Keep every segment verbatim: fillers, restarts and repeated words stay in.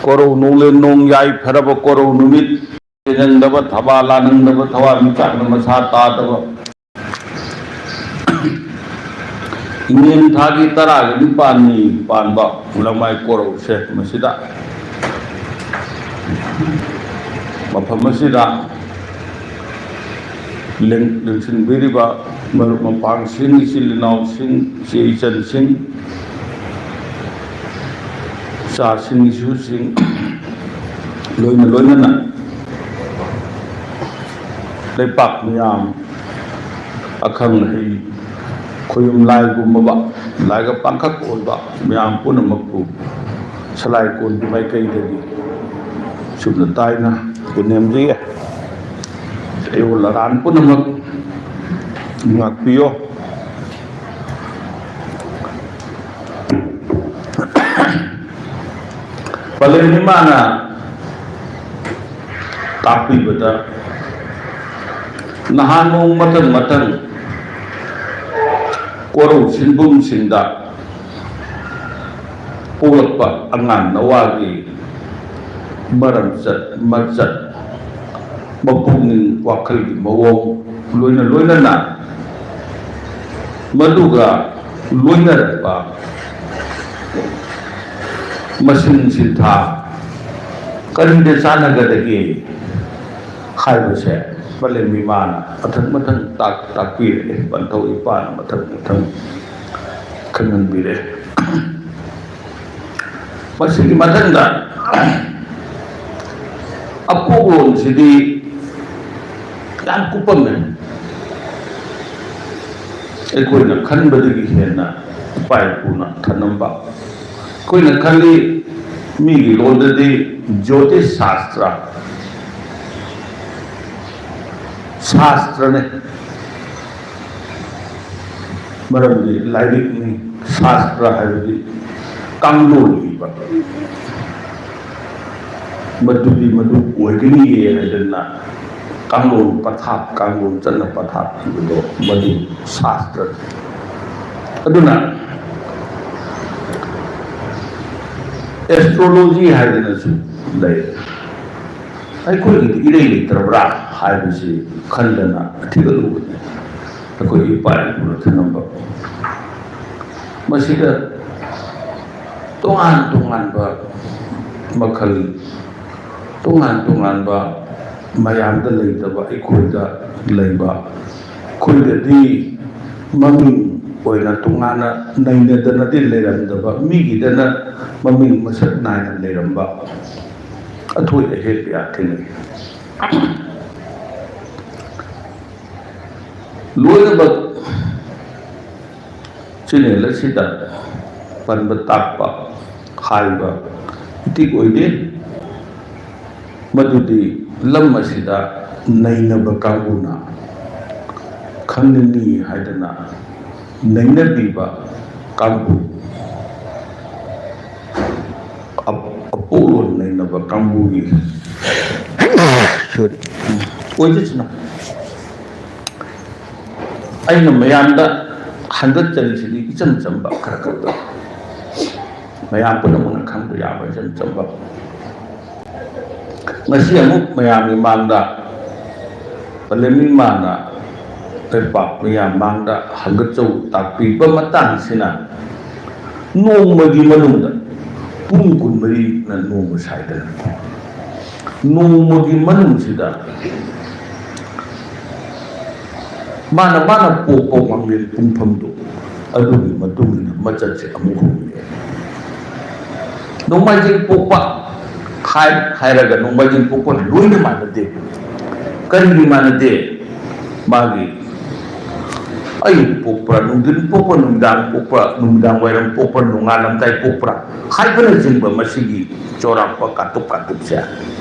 ꯀꯣꯔꯧ ꯅꯣꯡꯂꯦꯟ ꯅꯣꯡ ꯌꯥꯏꯐꯔꯕ ꯀꯣꯔꯧ ꯅꯨꯃꯤꯠ, ꯅꯪꯗꯕ ꯊꯕꯥ ꯂꯥꯅꯤꯡꯗꯕ ꯊꯋꯥ ꯃꯤꯆꯥꯛꯅ ꯃꯁꯥ ꯇꯥꯗꯕ꯫ ꯏꯉꯦꯟ ꯊꯥꯒꯤ ꯇꯔꯥꯒ ꯅꯤꯄꯥꯜꯅꯤ ꯄꯥꯟꯕ ꯂꯃꯥꯏ ꯀꯣꯔꯧꯁꯦ ꯃꯁꯤꯗ, ꯃꯐꯝ ꯑꯁꯤꯗ ꯂꯦꯡ-, ꯂꯦꯡꯁꯤꯟꯕꯤꯔꯤꯕ ꯃꯔꯨꯞ ꯃꯄꯥꯡꯁꯤꯡ, ꯏꯆꯤꯜ ꯏꯅꯥꯎꯁꯤꯡ, ꯏꯆꯦ ꯏꯆꯟꯁꯤꯡ, ꯏꯆꯥꯁꯤꯡ ꯏꯁꯨꯁꯤꯡ, ꯂꯣꯏꯅ ꯂꯣꯏꯅꯅ ꯂꯩꯄꯥꯛ ꯃꯤꯌꯥꯝ, ꯑꯈꯪ ꯑꯍꯩ, ꯈꯣꯌꯨꯝ ꯂꯥꯏꯒꯨꯝꯃꯕ, ꯂꯥꯏꯒ ꯄꯥꯡꯈꯛ ꯑꯣꯏꯕ ꯃꯤꯌꯥꯝ ꯄꯨꯝꯅꯃꯛꯄꯨ ꯁꯂꯥꯏ ꯀꯣꯟꯒꯤ ꯃꯥꯏꯀꯩꯗꯒꯤ ꯁꯨꯞꯅ ꯇꯥꯏꯅ ꯄꯨꯅꯦꯝꯖꯩ꯫ ꯑꯌꯣꯜ ꯑꯔꯥꯟ ꯄꯨꯝꯅꯃꯛ ꯉꯥꯛꯄꯤꯌꯣ꯫ ꯄꯂꯦꯝ ꯏꯃꯥꯅ ꯇꯥꯛꯄꯤꯕꯗ ꯅꯍꯥꯟ ꯅꯣꯡ ꯃꯊꯪ ꯃꯊꯪ ꯀꯣꯔꯧ ꯁꯤꯟꯕꯨꯝꯁꯤꯡꯗ ꯄꯣꯛꯂꯛꯄ ꯑꯉꯥꯡ ꯅꯋꯥꯒꯤ ꯃꯔꯝꯆꯠ ꯃꯆꯠ, ꯃꯄꯨꯛꯅꯤꯡ ꯋꯥꯈꯜꯒꯤ ꯃꯑꯣꯡ ꯂꯣꯏꯅ ꯂꯣꯏꯅꯅ ꯃꯗꯨꯒ ꯂꯣꯏꯅꯔꯛꯄ ꯃꯁꯤꯡ ꯁꯤꯟꯊꯥ ꯀꯔꯤꯗ ꯆꯥꯟꯅꯒꯗꯒꯦ ꯍꯥꯏꯕꯁꯦ ꯄꯂꯦꯝ ꯏꯃꯥꯅ ꯃꯊꯪ ꯃꯊꯪ ꯇꯥꯛ-, ꯇꯥꯛꯄꯤꯔꯛꯑꯦ꯫ ꯄꯟꯊꯧ ꯏꯄꯥꯅ ꯃꯊꯪ ꯃꯊꯪ ꯈꯪꯍꯟꯕꯤꯔꯛꯑꯦ꯫ ꯃꯁꯤꯒꯤ ꯃꯊꯪꯗ ꯑꯄꯣꯛꯂꯣꯟꯁꯤꯗꯤ ꯌꯥꯝ ꯀꯨꯞꯄꯝꯃꯦ꯫ ꯑꯩꯈꯣꯏꯅ ꯈꯟꯕꯗꯒꯤ ꯍꯦꯟꯅ ꯏꯄꯥ ꯏꯄꯨꯅ ꯊꯅꯝꯕ꯫ ꯑꯩꯈꯣꯏꯅ ꯈꯜꯂꯤ, ꯃꯤꯒꯤ ꯂꯣꯟꯗꯗꯤ ꯖ꯭ꯌꯣꯇꯤꯁ ꯁꯥꯁꯇ꯭ꯔ, ꯁꯥꯁꯇ꯭ꯔꯅꯦ꯫ ꯃꯔꯝꯗꯤ ꯂꯥꯏꯔꯤꯛꯅꯤ, ꯁꯥꯁꯇ꯭ꯔ ꯍꯥꯏꯕꯗꯤ ꯀꯥꯡꯂꯣꯟ ꯏꯕ꯫ ꯃꯗꯨꯗꯤ ꯃꯗꯨ ꯑꯣꯏꯒꯅꯤꯌꯦ ꯍꯥꯏꯗꯅ ꯀꯥꯡꯂꯣꯟ ꯄꯊꯥꯞ, ꯀꯥꯡꯂꯣꯟ ꯆꯠꯅ ꯄꯊꯥꯞ ꯏꯕꯗꯣ ꯃꯗꯨ ꯁꯥꯁꯇ꯭ꯔꯅꯤ꯫ ꯑꯗꯨꯅ ꯑꯦꯁꯇ꯭ꯔꯣꯂꯣꯖꯤ ꯍꯥꯏꯗꯅꯁꯨ ꯂꯩ꯫ ꯑꯩꯈꯣꯏꯒꯤꯗꯤ ꯏꯔꯩ ꯂꯩꯇ꯭ꯔꯕ꯭ꯔꯥ ꯍꯥꯏꯕꯁꯤ ꯈꯟꯗꯅ ꯊꯤꯒꯠꯂꯨꯕꯅꯤ꯫ ꯑꯩꯈꯣꯏ ꯏꯄꯥ ꯏꯄꯨꯅ ꯊꯝꯂꯝꯕ ꯃꯁꯤꯗ ꯇꯣꯉꯥꯟ ꯇꯣꯉꯥꯟꯕ ꯃꯈꯜ, ꯇꯣꯉꯥꯟ ꯇꯣꯉꯥꯟꯕ ꯃꯌꯥꯝꯗ ꯂꯩꯇꯕ ꯑꯩꯈꯣꯏꯗ ꯂꯩꯕ, ꯑꯩꯈꯣꯏꯗꯗꯤ ꯃꯃꯤꯡ ꯑꯣꯏꯅ ꯇꯣꯉꯥꯟꯅ ꯅꯩꯅꯗꯅꯗꯤ ꯂꯩꯔꯝꯗꯕ, ꯃꯤꯒꯤꯗꯅ ꯃꯃꯤꯡ ꯃꯁꯛ ꯅꯥꯏꯅ ꯂꯩꯔꯝꯕ ꯑꯊꯣꯏ ꯑꯍꯦꯟ ꯀꯌꯥ ꯊꯦꯡꯅꯩ꯫ ꯂꯣꯏꯅꯃꯛ ꯆꯦꯅꯦꯜ ꯑꯁꯤꯗ ꯄꯟꯕ ꯇꯥꯛꯄ ꯍꯥꯏꯕ ꯏꯇꯤꯛ ꯑꯣꯏꯗꯦ꯫ ꯃꯗꯨꯗꯤ ꯂꯝ ꯑꯁꯤꯗ ꯅꯩꯅꯕ ꯀꯥꯡꯕꯨꯅ ꯈꯪꯅꯤꯡꯏ ꯍꯥꯏꯗꯅ ꯅꯩꯅꯕꯤꯕ ꯀꯥꯡꯕꯨ, ꯑꯞ-, ꯑꯄꯣꯛꯂꯣꯟ ꯅꯩꯅꯕ ꯀꯥꯡꯕꯨꯒꯤ ꯑꯣꯏꯖꯁꯅꯨ꯫ ꯑꯩꯅ ꯃꯌꯥꯝꯗ ꯍꯟꯒꯠꯆꯔꯤꯁꯤꯗꯤ ꯏꯆꯝ ꯆꯝꯕ ꯈꯔ ꯈꯛꯇ, ꯃꯌꯥꯝ ꯄꯨꯝꯅꯃꯛꯅ ꯈꯪꯕ ꯌꯥꯕ ꯏꯆꯝ ꯆꯝꯕ꯫ ꯉꯁꯤ ꯑꯃꯨꯛ ꯃꯌꯥꯝꯒꯤ ꯃꯥꯡꯗ ꯄꯂꯦꯝ ꯏꯃꯥꯅ ꯂꯩꯄꯥꯛ ꯃꯤꯌꯥꯝ ꯃꯥꯡꯗ ꯍꯪꯒꯠꯆꯧ ꯇꯥꯛꯄꯤꯕ ꯃꯇꯥꯡꯁꯤꯅ ꯅꯣꯡꯃꯒꯤ ꯃꯅꯨꯡꯗ ꯄꯨꯡ ꯀꯨꯟꯃꯔꯤꯅ ꯅꯣꯡꯃ ꯁꯥꯏꯗꯅ ꯅꯣꯡꯃꯒꯤ ꯃꯅꯨꯡꯁꯤꯗ ꯃꯥꯅ, ꯃꯥꯅ ꯄꯣꯛꯄ ꯋꯥꯡꯂꯦꯟ ꯄꯨꯡꯐꯝꯗꯣ, ꯑꯗꯨꯒꯤ ꯃꯇꯨꯡ ꯏꯟꯅ ꯃꯆꯠꯁꯦ ꯑꯃꯨꯛ ꯍꯧꯔꯛꯑꯦ꯫ ꯅꯣꯡꯃꯥꯏꯖꯤꯡ ꯄꯣꯛꯄ ꯍꯥꯏ-, ꯍꯥꯏꯔꯒ ꯅꯣꯡꯃꯥꯏꯖꯤꯡ ꯄꯣꯛꯄ ꯂꯣꯏꯅ ꯃꯥꯟꯅꯗꯦ꯫ ꯀꯔꯤꯒꯤ ꯃꯥꯟꯅꯗꯦ? ꯃꯥꯒꯤ ꯑꯌꯨꯛ ꯄꯣꯛꯄ꯭ꯔꯥ, ꯅꯨꯡꯊꯤꯟ ꯄꯣꯛꯄ꯭ꯔꯥ, ꯅꯨꯃꯤꯗꯥꯡ ꯄꯣꯛꯄ꯭ꯔꯥ, ꯅꯨꯃꯤꯗꯥꯡ ꯋꯥꯏꯔꯝ ꯄꯣꯛꯄ꯭ꯔꯥ, ꯅꯣꯡꯉꯥꯜꯂꯝꯗꯥꯏ ꯄꯣꯛꯄ꯭ꯔꯥ ꯍꯥꯏꯕꯅꯆꯤꯡꯕ ꯃꯁꯤꯒꯤ ꯆꯥꯎꯔꯥꯛꯄ ꯀꯥꯡꯂꯨꯞ ꯀꯥꯡꯂꯨꯞꯁꯦ,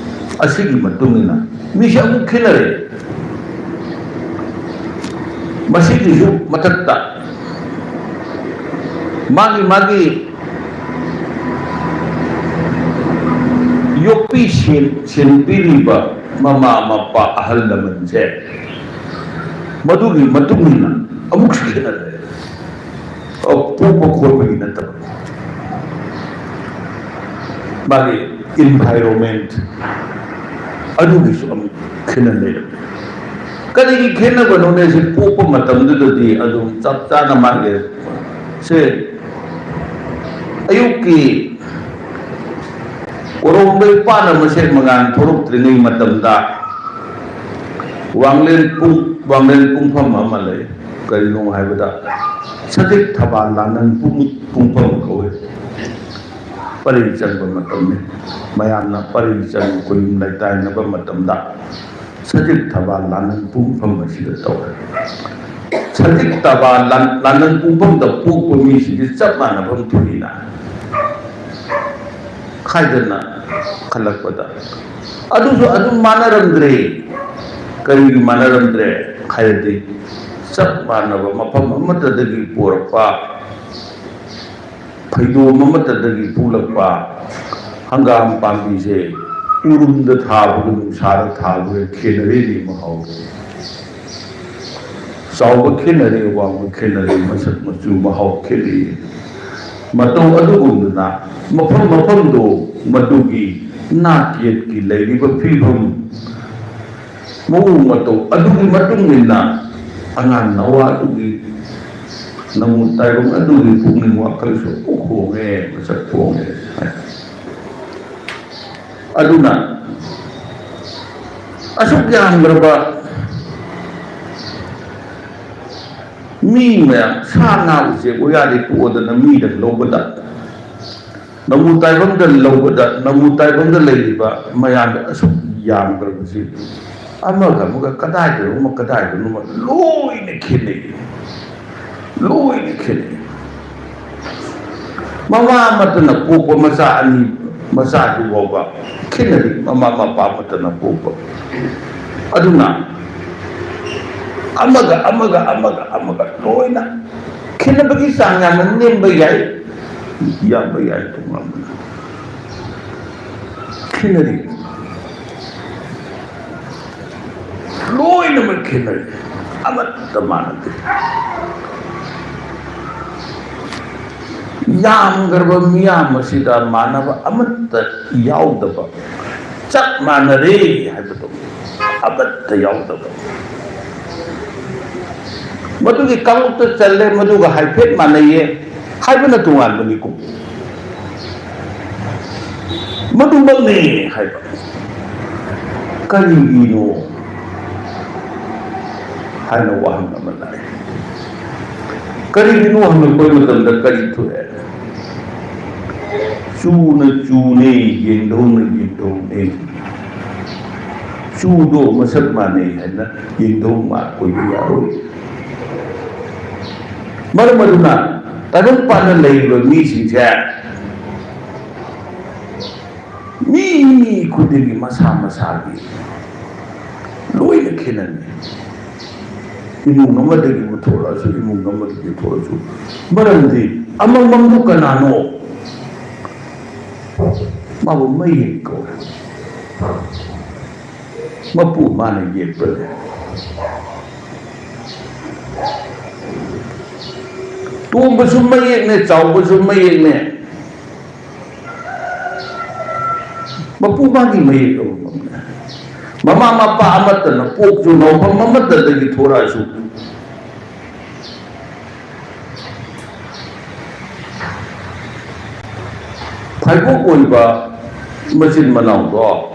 ꯑꯁꯤꯒꯤ ꯃꯇꯨꯡ ꯏꯟꯅ ꯃꯤꯁꯦ ꯑꯃꯨꯛ ꯈꯦꯠꯅꯔꯦ꯫ ꯃꯁꯤꯒꯤꯁꯨ ꯃꯊꯛꯇ ꯃꯥꯒꯤ ꯃꯥꯒꯤ ꯌꯣꯛꯄꯤ ꯁꯦꯟ-, ꯁꯦꯟꯕꯤꯔꯤꯕ ꯃꯃꯥ ꯃꯄꯥ ꯑꯍꯜ ꯂꯃꯟꯁꯦ ꯃꯗꯨꯒꯤ ꯃꯇꯨꯡ ꯏꯟꯅ ꯑꯃꯨꯛꯁꯨ ꯈꯦꯠꯅꯔꯦ꯫ ꯑ, ꯄꯣꯛꯄ ꯈꯣꯠꯄꯒꯤ ꯅꯠꯇꯕ꯫ ꯃꯥꯒꯤ environment ꯑꯗꯨꯒꯤꯁꯨ ꯑꯃꯨꯛ ꯈꯦꯠꯅ ꯂꯩꯔꯝꯃꯤ꯫ ꯀꯔꯤꯒꯤ ꯈꯦꯠꯅꯕꯅꯣꯅꯦ? ꯁꯤ ꯄꯣꯛꯄ ꯃꯇꯝꯗꯨꯗꯗꯤ ꯑꯗꯨꯝ ꯆꯞ ꯆꯥꯅ ꯃꯥꯒꯤ ꯁꯦ ꯑꯌꯨꯛꯀꯤ ꯀꯣꯔꯣꯝꯗꯩ ꯄꯥꯅ ꯃꯁꯦꯛ ꯃꯉꯥꯜ ꯊꯣꯛꯂꯛꯇ꯭ꯔꯤꯉꯩ ꯃꯇꯝꯗ ꯋꯥꯡꯂꯦꯟ ꯄꯨꯡ, ꯋꯥꯡꯂꯦꯟ ꯄꯨꯡꯐꯝ ꯑꯃ ꯂꯩ꯫ ꯀꯔꯤꯅꯣ ꯍꯥꯏꯕꯗ ꯁꯖꯤꯛ ꯊꯕꯥꯜ ꯂꯥꯡꯅꯟ ꯄꯨꯡ, ꯄꯨꯡꯐꯝ ꯀꯧꯏ꯫ ꯄꯔꯤꯡ ꯆꯟꯕ ꯃꯇꯝꯅꯤ꯫ ꯃꯌꯥꯝꯅ ꯄꯔꯤꯡ ꯆꯟꯕ ꯈꯨꯌꯨꯝ ꯂꯩꯇꯥꯏꯅꯕ ꯃꯇꯝꯗ ꯁꯖꯤꯛ ꯊꯕꯥꯜ ꯂꯥꯟꯅꯟ ꯄꯨꯡꯐꯝ ꯑꯁꯤꯗ ꯇꯧꯔꯦ꯫ ꯁꯖꯤꯛ ꯊꯕꯥꯜ ꯂꯥꯟ-, ꯂꯥꯟꯅꯟ ꯄꯨꯡꯐꯝꯗ ꯄꯣꯛꯄ ꯃꯤꯁꯤꯡꯁꯦ ꯆꯞ ꯃꯥꯟꯅꯐꯝ ꯊꯣꯛꯏꯅ ꯈꯥꯏꯗꯅ ꯈꯜꯂꯛꯄꯗ ꯑꯗꯨꯁꯨ ꯑꯗꯨꯝ ꯃꯥꯟꯅꯔꯝꯗ꯭ꯔꯦ꯫ ꯀꯔꯤꯒꯤ ꯃꯥꯟꯅꯔꯝꯗ꯭ꯔꯦ ꯍꯥꯏꯔꯗꯤ ꯆꯞ ꯃꯥꯟꯅꯕ ꯃꯐꯝ ꯑꯃꯠꯇꯗꯒꯤ ꯄꯣꯔꯛꯄ ꯐꯩꯗꯣꯝ ꯑꯃꯠꯇꯗꯒꯤ ꯄꯨꯂꯛꯄ ꯍꯪꯒꯥꯝ ꯄꯥꯝꯕꯤꯁꯦ ꯎꯔꯨꯝꯗ ꯊꯥꯕꯒ ꯅꯨꯡꯁꯥꯗ ꯊꯥꯕꯒ ꯈꯦꯠꯅꯔꯤꯅꯤ ꯃꯍꯥꯎ꯫ ꯆꯥꯎꯕ ꯈꯦꯠꯅꯔꯦ, ꯋꯥꯡꯕ ꯈꯦꯠꯅꯔꯦ, ꯃꯁꯛ ꯃꯆꯨ ꯃꯍꯥꯎ ꯈꯦꯠꯅꯩ꯫ ꯃꯇꯧ ꯑꯗꯨꯒꯨꯝꯗꯨꯅ ꯃꯐꯝ ꯃꯐꯝꯗꯣ ꯃꯗꯨꯒꯤ ꯅꯥꯠ ꯌꯦꯠꯀꯤ ꯂꯩꯔꯤꯕ ꯐꯤꯕꯝ ꯃꯑꯣꯡ ꯃꯇꯧ ꯑꯗꯨꯒꯤ ꯃꯇꯨꯡ ꯏꯟꯅ ꯑꯉꯥꯡ ꯅꯋꯥ ꯑꯗꯨꯒꯤ ꯅꯃꯨ ꯇꯥꯏꯕꯪ ꯑꯗꯨꯒꯤ ꯄꯨꯛꯅꯤꯡ ꯋꯥꯈꯜꯁꯨ ꯍꯣꯡꯉꯦ, ꯃꯁꯛ ꯍꯣꯡꯉꯦ ꯍꯥꯏ꯫ ꯑꯗꯨꯅ ꯑꯁꯨꯛ ꯌꯥꯝꯈ꯭ꯔꯕ ꯃꯤ ꯃꯌꯥꯝ, ꯁꯥ ꯉꯥ ꯎꯆꯦꯛ ꯋꯥꯌꯥꯗꯤ ꯇꯣꯛꯑꯗꯅ ꯃꯤꯗ ꯂꯧꯕꯗ ꯅꯃꯨ ꯇꯥꯏꯕꯪꯗ ꯂꯧꯕꯗ, ꯅꯃꯨ ꯇꯥꯏꯕꯪꯗ ꯂꯩꯔꯤꯕ ꯃꯌꯥꯝꯗ ꯑꯁꯨꯛ ꯌꯥꯝꯈ꯭ꯔꯕꯁꯤ ꯑꯃꯒ ꯑꯃꯒ ꯀꯗꯥꯏꯗꯅꯣꯃ ꯀꯗꯥꯏꯗꯅꯣꯃ ꯂꯣꯏꯅ ꯈꯦꯠꯅꯩ, ꯂꯣꯏꯅ ꯈꯦꯠꯅꯩ꯫ ꯃꯃꯥ ꯑꯃꯠꯇꯅ ꯄꯣꯛꯄ ꯃꯆꯥ ꯑꯅꯤ, ꯃꯆꯥꯗꯨ ꯐꯥꯎꯕ ꯈꯦꯠꯅꯔꯤ, ꯃꯃꯥ ꯃꯄꯥ ꯑꯃꯠꯇꯅ ꯄꯣꯛꯄ꯫ ꯑꯗꯨꯅ ꯑꯃꯒ ꯑꯃꯒ ꯑꯃꯒ ꯑꯃꯒ ꯂꯣꯏꯅ ꯈꯦꯠꯅꯕꯒꯤ ꯆꯥꯡ ꯌꯥꯝꯅ ꯅꯦꯝꯕ ꯌꯥꯏ, ꯌꯥꯝꯕ ꯌꯥꯏ, ꯇꯣꯉꯥꯟꯕꯅ ꯈꯦꯠꯅꯔꯤ꯫ ꯂꯣꯏꯅꯃꯛ ꯈꯦꯠꯅꯔꯤ, ꯑꯃꯠꯇ ꯃꯥꯟꯅꯗꯦ꯫ ꯌꯥꯝꯈ꯭ꯔꯕ ꯃꯤꯌꯥꯝ ꯑꯁꯤꯗ ꯃꯥꯟꯅꯕ ꯑꯃꯠꯇ ꯌꯥꯎꯗꯕ, ꯆꯞ ꯃꯥꯟꯅꯔꯦ ꯍꯥꯏꯕꯗꯣ ꯑꯃꯠꯇ ꯌꯥꯎꯗꯕ꯫ ꯃꯗꯨꯒꯤ ꯀꯥꯡꯂꯨꯞꯇ ꯆꯜꯂꯦ, ꯃꯗꯨꯒ ꯍꯥꯏꯐꯦꯠ ꯃꯥꯟꯅꯩꯌꯦ ꯍꯥꯏꯕꯅ ꯇꯣꯉꯥꯟꯕꯅꯤꯀꯣ꯫ ꯃꯗꯨꯃꯛꯅꯤ ꯍꯥꯏꯕ꯫ ꯀꯔꯤꯒꯤꯅꯣ ꯍꯥꯏꯅ ꯋꯥꯍꯪ ꯑꯃ ꯂꯥꯛꯑꯦ꯫ ꯀꯔꯤꯒꯤꯅꯣ ꯍꯪꯂꯛꯄ ꯃꯇꯝꯗ ꯀꯔꯤ ꯊꯣꯛꯑꯦ? ꯆꯨꯅ ꯆꯨꯅꯦ, ꯌꯦꯡꯙꯧꯅ ꯌꯦꯡꯙꯧꯅꯦ꯫ ꯆꯨꯗꯣ ꯃꯁꯛ ꯃꯥꯟꯅꯩ ꯍꯥꯏꯅ ꯌꯦꯡꯙꯧ ꯃꯥꯟ ꯑꯣꯏꯕ ꯌꯥꯔꯣꯏ꯫ ꯃꯔꯝ ꯑꯗꯨꯅ ꯇꯥꯏꯕꯪꯄꯥꯟꯗ ꯂꯩꯔꯤꯕ ꯃꯤꯁꯤꯡꯁꯦ ꯃꯤ ꯈꯨꯗꯤꯡꯒꯤ ꯃꯁꯥ ꯃꯁꯥꯒꯤ ꯂꯣꯏꯅ ꯈꯦꯠꯅꯅꯤ꯫ ꯏꯃꯨꯡ ꯑꯃꯗꯒꯤ ꯄꯨꯊꯣꯔꯛꯑꯁꯨ, ꯏꯃꯨꯡ ꯑꯃꯗꯒꯤ ꯄꯨꯊꯣꯔꯛꯑꯁꯨ, ꯃꯔꯝꯗꯤ ꯑꯃꯃꯝꯗꯨ ꯀꯅꯥꯅꯣ? ꯃꯥꯕꯨ ꯃꯌꯦꯛ ꯀꯧꯏ꯫ ꯃꯄꯨ ꯃꯥꯅ ꯌꯦꯛꯄꯅꯦ꯫ ꯇꯣꯝꯕꯁꯨ ꯃꯌꯦꯛꯅꯦ, ꯆꯥꯎꯕꯁꯨ ꯃꯌꯦꯛꯅꯦ꯫ ꯃꯄꯨ ꯃꯥꯒꯤ ꯃꯌꯦꯛ ꯑꯃꯃꯝꯅꯦ꯫ ꯃꯃꯥ ꯃꯄꯥ ꯑꯃꯠꯇꯅ ꯄꯣꯛꯆꯨ ꯅꯧꯐꯝ ꯑꯃꯠꯇꯗꯒꯤ ꯊꯣꯔꯛꯑꯁꯨ, ꯐꯥꯏꯕꯣꯛ ꯑꯣꯏꯕ ꯃꯆꯤꯟ ꯃꯅꯥꯎꯗꯣ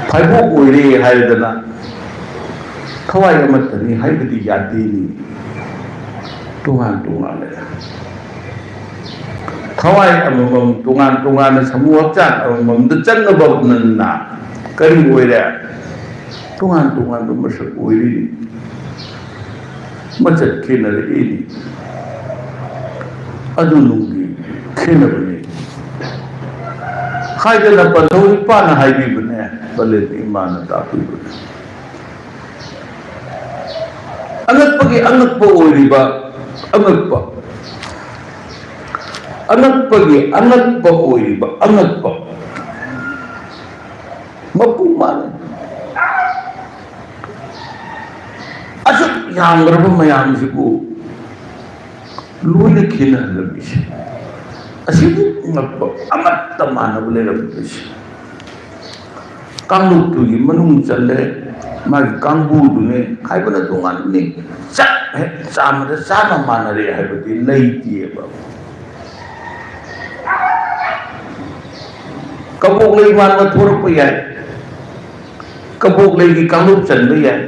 ꯐꯥꯏꯕꯣꯛ ꯑꯣꯏꯔꯦ ꯍꯥꯏꯗꯅ ꯊꯋꯥꯏ ꯑꯃꯠꯇꯅꯤ ꯍꯥꯏꯕꯗꯤ ꯌꯥꯗꯦꯅꯤ꯫ ꯇꯣꯉꯥꯟ ꯇꯣꯉꯥꯟ ꯂꯩ꯫ ꯊꯋꯥꯏ ꯑꯃꯃꯝ ꯇꯣꯉꯥꯟ ꯇꯣꯉꯥꯟꯅ ꯁꯃꯨ ꯍꯛꯆꯥꯡ ꯑꯃꯃꯝꯗ ꯆꯪꯉꯕꯅꯤꯅ ꯀꯔꯤ ꯑꯣꯏꯔꯦ? ꯇꯣꯉꯥꯟ ꯇꯣꯉꯥꯟꯕ ꯃꯁꯛ ꯑꯣꯏꯔꯤꯅꯤ꯫ ꯃꯆꯠ ꯈꯦꯠꯅꯔꯛꯏꯅꯤ꯫ ꯑꯗꯨ ꯅꯨꯡꯒꯤ ꯈꯦꯠꯅꯕꯅꯤ ꯍꯥꯏꯗꯅ ꯄꯟꯊꯧ ꯏꯄꯥꯅ ꯍꯥꯏꯕꯤꯕꯅꯦ, ꯄꯂꯦꯟ ꯏꯃꯥꯅ ꯇꯥꯛꯄꯤꯕꯅꯦ꯫ ꯑꯉꯛꯄꯒꯤ ꯑꯉꯛꯄ ꯑꯣꯏꯔꯤꯕ ꯑꯉꯛꯄ, ꯑꯉꯛꯄꯒꯤ ꯑꯉꯛꯄ ꯑꯣꯏꯔꯤꯕ ꯑꯉꯛꯄ ꯃꯄꯨ ꯃꯥꯅ ꯑꯁꯨꯛ ꯌꯥꯝꯈ꯭ꯔꯕ ꯃꯌꯥꯝꯁꯤꯕꯨ ꯂꯣꯏꯅ ꯈꯦꯠꯅꯍꯜꯂꯝꯃꯤꯁꯦ꯫ ꯑꯁꯤꯕꯨ ꯉꯛꯄ ꯑꯃꯠꯇ ꯃꯥꯟꯅꯕ ꯂꯩꯔꯝꯗ꯭ꯔꯤꯁꯦ꯫ ꯀꯥꯡꯂꯨꯞꯇꯨꯒꯤ ꯃꯅꯨꯡ ꯆꯜꯂꯦ, ꯃꯥꯒꯤ ꯀꯥꯡꯕꯨꯗꯨꯅꯦ ꯍꯥꯏꯕꯅ ꯇꯣꯉꯥꯟꯕꯅꯤ꯫ ꯆꯞ ꯍꯦꯛ ꯆꯥꯝꯃꯗ ꯆꯥꯝꯃ ꯃꯥꯟꯅꯔꯦ ꯍꯥꯏꯕꯗꯤ ꯂꯩꯇꯦꯕ꯫ ꯀꯕꯣꯛꯂꯩ ꯃꯥꯟꯕ ꯊꯣꯔꯛꯄ ꯌꯥꯏ, ꯀꯕꯣꯛꯂꯩꯒꯤ ꯀꯥꯡꯂꯨꯞ ꯆꯟꯕ ꯌꯥꯏ꯫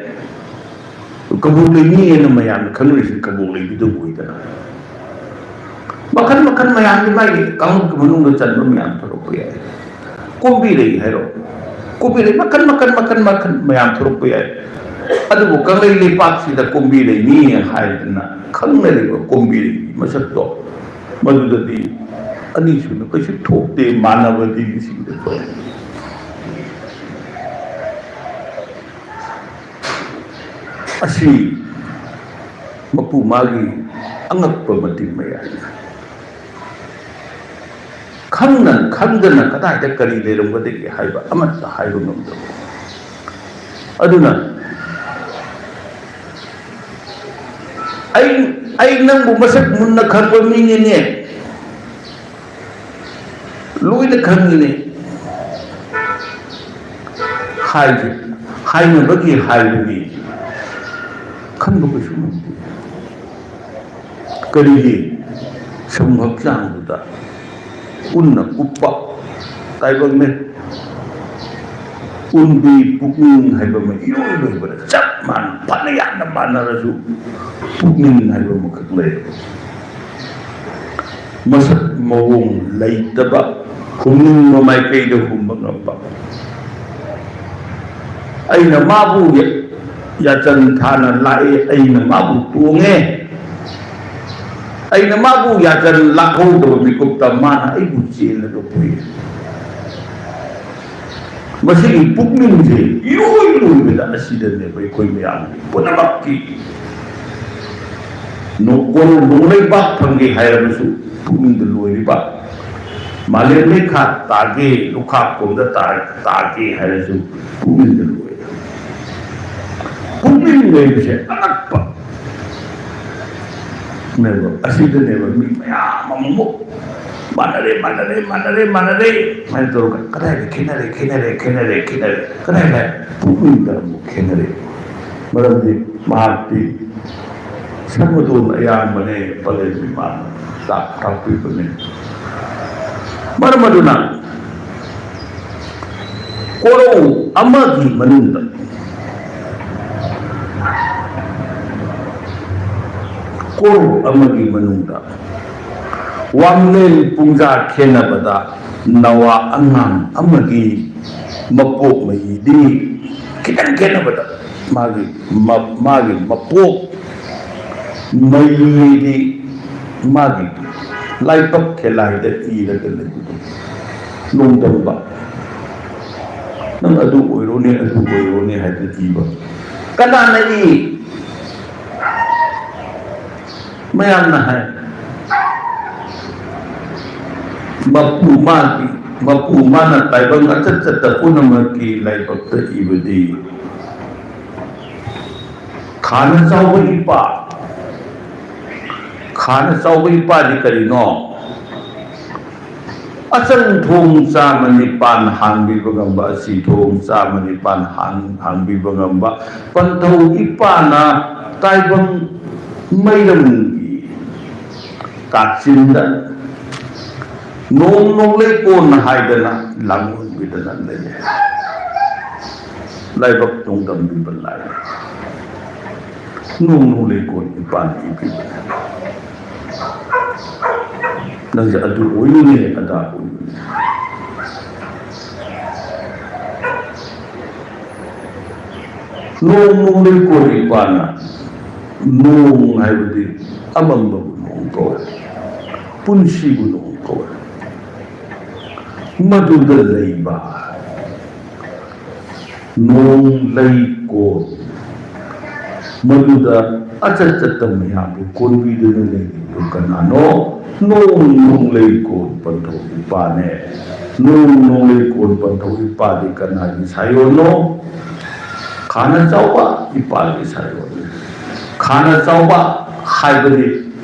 ꯀꯕꯣꯛꯂꯩꯅꯤ ꯍꯥꯏꯅ ꯃꯌꯥꯝꯅ ꯈꯪꯅꯔꯤꯁꯤ ꯀꯕꯣꯛꯂꯩꯗꯨꯗ ꯑꯣꯏꯗꯅ꯫ ꯃꯈꯜ ꯃꯈꯜ ꯃꯌꯥꯝꯒꯤ ꯃꯥꯒꯤ ꯀꯥꯡꯂꯨꯞꯀꯤ ꯃꯅꯨꯡꯗ ꯆꯟꯕ ꯃꯌꯥꯝ ꯊꯣꯔꯛꯄ ꯌꯥꯏ꯫ ꯀꯣꯝꯕꯤꯔꯩ ꯍꯥꯏꯔꯣ, ꯀꯣꯝꯕꯤꯔꯩ ꯃꯈꯜ ꯃꯈꯜ ꯃꯈꯜ ꯃꯈꯜ ꯃꯌꯥꯝ ꯊꯣꯔꯛꯄ ꯌꯥꯏ꯫ ꯑꯗꯨꯕꯨ ꯀꯪꯂꯩ ꯂꯩꯄꯥꯛꯁꯤꯗ ꯀꯣꯝꯕꯤꯔꯩꯅꯤ ꯍꯥꯏꯗꯅ ꯈꯪꯅꯔꯤꯕ ꯀꯣꯝꯕꯤꯔꯩꯒꯤ ꯃꯁꯛꯇꯣ, ꯃꯗꯨꯗꯗꯤ ꯑꯅꯤꯁꯨꯅ ꯀꯩꯁꯨ ꯊꯣꯛꯇꯦ, ꯃꯥꯟꯅꯕꯗꯤ ꯂꯤꯁꯤꯡꯗ ꯊꯣꯛꯑꯦ꯫ ꯑꯁꯤ ꯃꯄꯨ ꯃꯥꯒꯤ ꯑꯉꯛꯄ ꯃꯇꯤꯛ ꯃꯌꯥꯏꯅ ꯈꯪꯅ ꯈꯪꯗꯅ ꯀꯗꯥꯏꯗ ꯀꯔꯤ ꯂꯩꯔꯝꯒꯗꯒꯦ ꯍꯥꯏꯕ ꯑꯃꯠꯇ ꯍꯥꯏꯕ ꯉꯝꯗꯕ꯫ ꯑꯗꯨꯅ ꯑꯩ, ꯑꯩ ꯅꯪꯕꯨ ꯃꯁꯛ ꯃꯨꯟꯅ ꯈꯪꯕ ꯃꯤꯅꯤꯅꯦ, ꯂꯣꯏꯅ ꯈꯪꯉꯤꯅꯦ ꯍꯥꯏꯁꯦ꯫ ꯍꯥꯏꯅꯕꯒꯤ ꯍꯥꯏꯕꯅꯤ, ꯈꯪꯕ ꯀꯩꯁꯨ ꯉꯝꯗꯦ꯫ ꯀꯔꯤꯒꯤ? ꯁꯨꯝ ꯍꯛꯆꯥꯡꯗꯨꯗ ꯎꯟꯅ ꯀꯨꯞꯄ ꯇꯥꯏꯕꯪꯅꯦ꯫ ꯎꯟꯗꯤ ꯄꯨꯛꯅꯤꯡ ꯍꯥꯏꯕ ꯑꯃ ꯏꯔꯣꯏ ꯂꯣꯏꯕꯗ ꯆꯞ ꯃꯥꯟꯅ, ꯐꯅ ꯌꯥꯝꯅ ꯃꯥꯟꯅꯔꯁꯨ ꯄꯨꯛꯅꯤꯡ ꯍꯥꯏꯕ ꯑꯃꯈꯛ ꯂꯩ꯫ ꯃꯁꯛ ꯃꯑꯣꯡ ꯂꯩꯇꯕ, ꯍꯨꯝꯅꯤꯡꯕ ꯃꯥꯏꯀꯩꯗ ꯍꯨꯝꯕ ꯉꯝꯕ꯫ ꯑꯩꯅ ꯃꯥꯕꯨ ꯌꯥꯆꯟ ꯊꯥꯅ ꯂꯥꯛꯑꯦ, ꯑꯩꯅ ꯃꯥꯕꯨ ꯇꯣꯡꯉꯦ, ꯑꯩꯅ ꯃꯥꯕꯨ ꯌꯥꯆꯟ ꯂꯥꯛꯍꯧꯗꯕ ꯃꯤꯀꯨꯞꯇ ꯃꯥꯅ ꯑꯩꯕꯨ ꯆꯦꯜꯂꯒ ꯄꯨꯏ꯫ ꯃꯁꯤꯒꯤ ꯄꯨꯛꯅꯤꯡꯁꯦ ꯏꯔꯣꯏ ꯂꯣꯏꯕꯗ ꯑꯁꯤꯗꯅꯦꯕ ꯑꯩꯈꯣꯏ ꯃꯌꯥꯝꯒꯤ ꯄꯨꯝꯅꯃꯛꯀꯤ ꯅꯣꯡ-, ꯀꯣꯅꯨꯡ ꯅꯣꯡꯂꯩꯕꯥꯛ ꯐꯪꯒꯦ ꯍꯥꯏꯔꯕꯁꯨ ꯄꯨꯛꯅꯤꯡꯗ ꯂꯣꯏꯔꯤꯕ꯫ ꯃꯥꯂꯦꯝ ꯂꯩꯈꯥ ꯇꯥꯒꯦ, ꯂꯨꯈꯥꯛ ꯀꯣꯝꯗ ꯇꯥ-, ꯇꯥꯒꯦ ꯍꯥꯏꯔꯁꯨ ꯄꯨꯛꯅꯤꯡꯗ ꯂꯣꯏꯔꯦ꯫ ꯄꯨꯛꯅꯤꯡ ꯂꯩꯕꯁꯦ ꯑꯉꯛꯄ꯫ ꯅꯦꯕ꯫ ꯑꯁꯤꯗꯅꯦꯕ ꯃꯤ ꯃꯌꯥꯝ ꯑꯃꯃꯨꯛ ꯃꯥꯟꯅꯔꯦ, ꯃꯥꯟꯅꯔꯦ, ꯃꯥꯟꯅꯔꯦ, ꯃꯥꯟꯅꯔꯦ ꯍꯥꯏꯅ ꯇꯧꯔꯒ ꯀꯗꯥꯏꯗ ꯈꯦꯠꯅꯔꯦ, ꯈꯦꯠꯅꯔꯦ, ꯈꯦꯠꯅꯔꯦ, ꯈꯦꯠꯅꯔꯦ, ꯀꯗꯥꯏꯗ? ꯄꯨꯛꯅꯤꯡꯗ ꯑꯃꯨꯛ ꯈꯦꯠꯅꯔꯦ꯫ ꯃꯔꯝꯗꯤ ꯃꯍꯥꯛꯇꯤ ꯁꯟꯃꯇꯣꯟ ꯑꯌꯥꯝꯕꯅꯦ ꯄꯂꯦꯝ ꯏꯃꯥꯅ ꯇꯥꯛ-, ꯇꯥꯛꯄꯤꯕꯅꯦ꯫ ꯃꯔꯝ ꯑꯗꯨꯅ ꯀꯣꯔꯧ ꯑꯃꯒꯤ ꯃꯅꯨꯡꯗ, ꯀꯣꯔꯧ ꯑꯃꯒꯤ ꯃꯅꯨꯡꯗ ꯋꯥꯡꯂꯦꯟ ꯄꯨꯡꯖꯥ ꯈꯦꯠꯅꯕꯗ ꯅꯋꯥ ꯑꯉꯥꯡ ꯑꯃꯒꯤ ꯃꯄꯣꯛ ꯃꯍꯤꯗꯤ ꯈꯤꯇꯪ ꯈꯦꯠꯅꯕꯗ ꯃꯥꯒꯤ ꯃ-, ꯃꯥꯒꯤ ꯃꯄꯣꯛ ꯃꯍꯤꯗꯤ ꯃꯥꯒꯤ ꯂꯥꯏꯕꯛ ꯈꯦꯂꯥꯏꯗ ꯏꯔꯒ ꯂꯩꯕꯗꯣ ꯅꯣꯡꯗꯝꯕ꯫ ꯅꯪ ꯑꯗꯨ ꯑꯣꯏꯔꯣꯅꯦ, ꯑꯗꯨ ꯑꯣꯏꯔꯣꯅꯦ ꯍꯥꯏꯗꯅ ꯏꯕ꯫ ꯀꯅꯥꯅ ꯏ? ꯃꯌꯥꯝꯅ ꯍꯥꯏ꯫ ꯃꯄꯨ ꯃꯥꯒꯤ, ꯃꯄꯨ ꯃꯥꯅ ꯇꯥꯏꯕꯪ ꯑꯆꯠ ꯆꯠꯇ ꯄꯨꯝꯅꯃꯛꯀꯤ ꯂꯥꯏꯕꯛꯇ ꯏꯕꯗꯤ ꯈꯥꯅ ꯆꯥꯎꯕ ꯏꯄꯥ꯫ ꯈꯥꯅ ꯆꯥꯎꯕ ꯏꯄꯥꯗꯤ ꯀꯔꯤꯅꯣ? ꯑꯆꯪ ꯊꯣꯡ ꯆꯥꯝꯃ ꯅꯤꯄꯥꯟ ꯍꯥꯡꯕꯤꯕ ꯉꯝꯕ, ꯑꯁꯤ ꯊꯣꯡ ꯆꯥꯝꯃ ꯅꯤꯄꯥꯟ ꯍꯥꯡ-, ꯍꯥꯡꯕꯤꯕ ꯉꯝꯕ ꯄꯟꯊꯧ ꯏꯄꯥꯅ ꯇꯥꯏꯕꯪ ꯃꯩꯔꯝꯒꯤ ꯀꯥꯆꯤꯟꯗ ꯅꯣꯡ ꯅꯣꯡꯂꯩ ꯀꯣꯟꯅ ꯍꯥꯏꯗꯅ ꯂꯥꯡꯑꯣꯟꯕꯤꯗꯅ ꯂꯩꯌꯦ꯫ ꯂꯥꯏꯕꯛ ꯅꯣꯡꯗꯝꯕꯤꯕ ꯂꯥꯏ꯫ ꯅꯣꯡ ꯅꯣꯡꯂꯩ ꯀꯣꯟ ꯏꯄꯥꯅ ꯏꯕꯤꯕꯅꯦ꯫ ꯅꯪꯁꯦ ꯑꯗꯨ ꯑꯣꯏꯔꯨꯅꯦ, ꯑꯗꯥ ꯑꯣꯏꯔꯨꯅꯦ꯫ ꯅꯣꯡ ꯅꯣꯡꯂꯩ ꯀꯣꯟ ꯏꯄꯥꯅ, ꯅꯣꯡ ꯍꯥꯏꯕꯗꯤ ꯑꯃꯝꯕꯕꯨ ꯅꯣꯡ ꯀꯧꯋꯦ, ꯄꯨꯟꯁꯤꯕꯨ ꯅꯣꯡ ꯀꯧꯋꯦ꯫ ꯃꯗꯨꯗ ꯂꯩꯕ ꯅꯣꯡ ꯂꯩꯀꯣꯜ, ꯃꯗꯨꯗ ꯑꯆꯠ ꯆꯠꯇ ꯃꯌꯥꯝꯕꯨ ꯀꯣꯟꯕꯤꯗꯨꯅ ꯂꯩꯔꯤꯕꯗꯨ ꯀꯅꯥꯅꯣ? ꯅꯣꯡ ꯅꯣꯡ ꯂꯩꯀꯣꯜ ꯄꯟꯊꯧ ꯏꯄꯥꯅꯦ꯫ ꯅꯣꯡ ꯅꯣꯡ ꯂꯩꯀꯣꯜ ꯄꯟꯊꯧ ꯏꯄꯥꯗꯤ ꯀꯅꯥꯒꯤ ꯁꯥꯏꯑꯣꯟꯅꯣ? ꯈꯥꯅ ꯆꯥꯎꯕ ꯏꯄꯥꯒꯤ ꯁꯥꯏꯑꯣꯟꯅꯤ꯫ ꯈꯥꯅ ꯆꯥꯎꯕ ꯍꯥꯏꯕꯗꯤ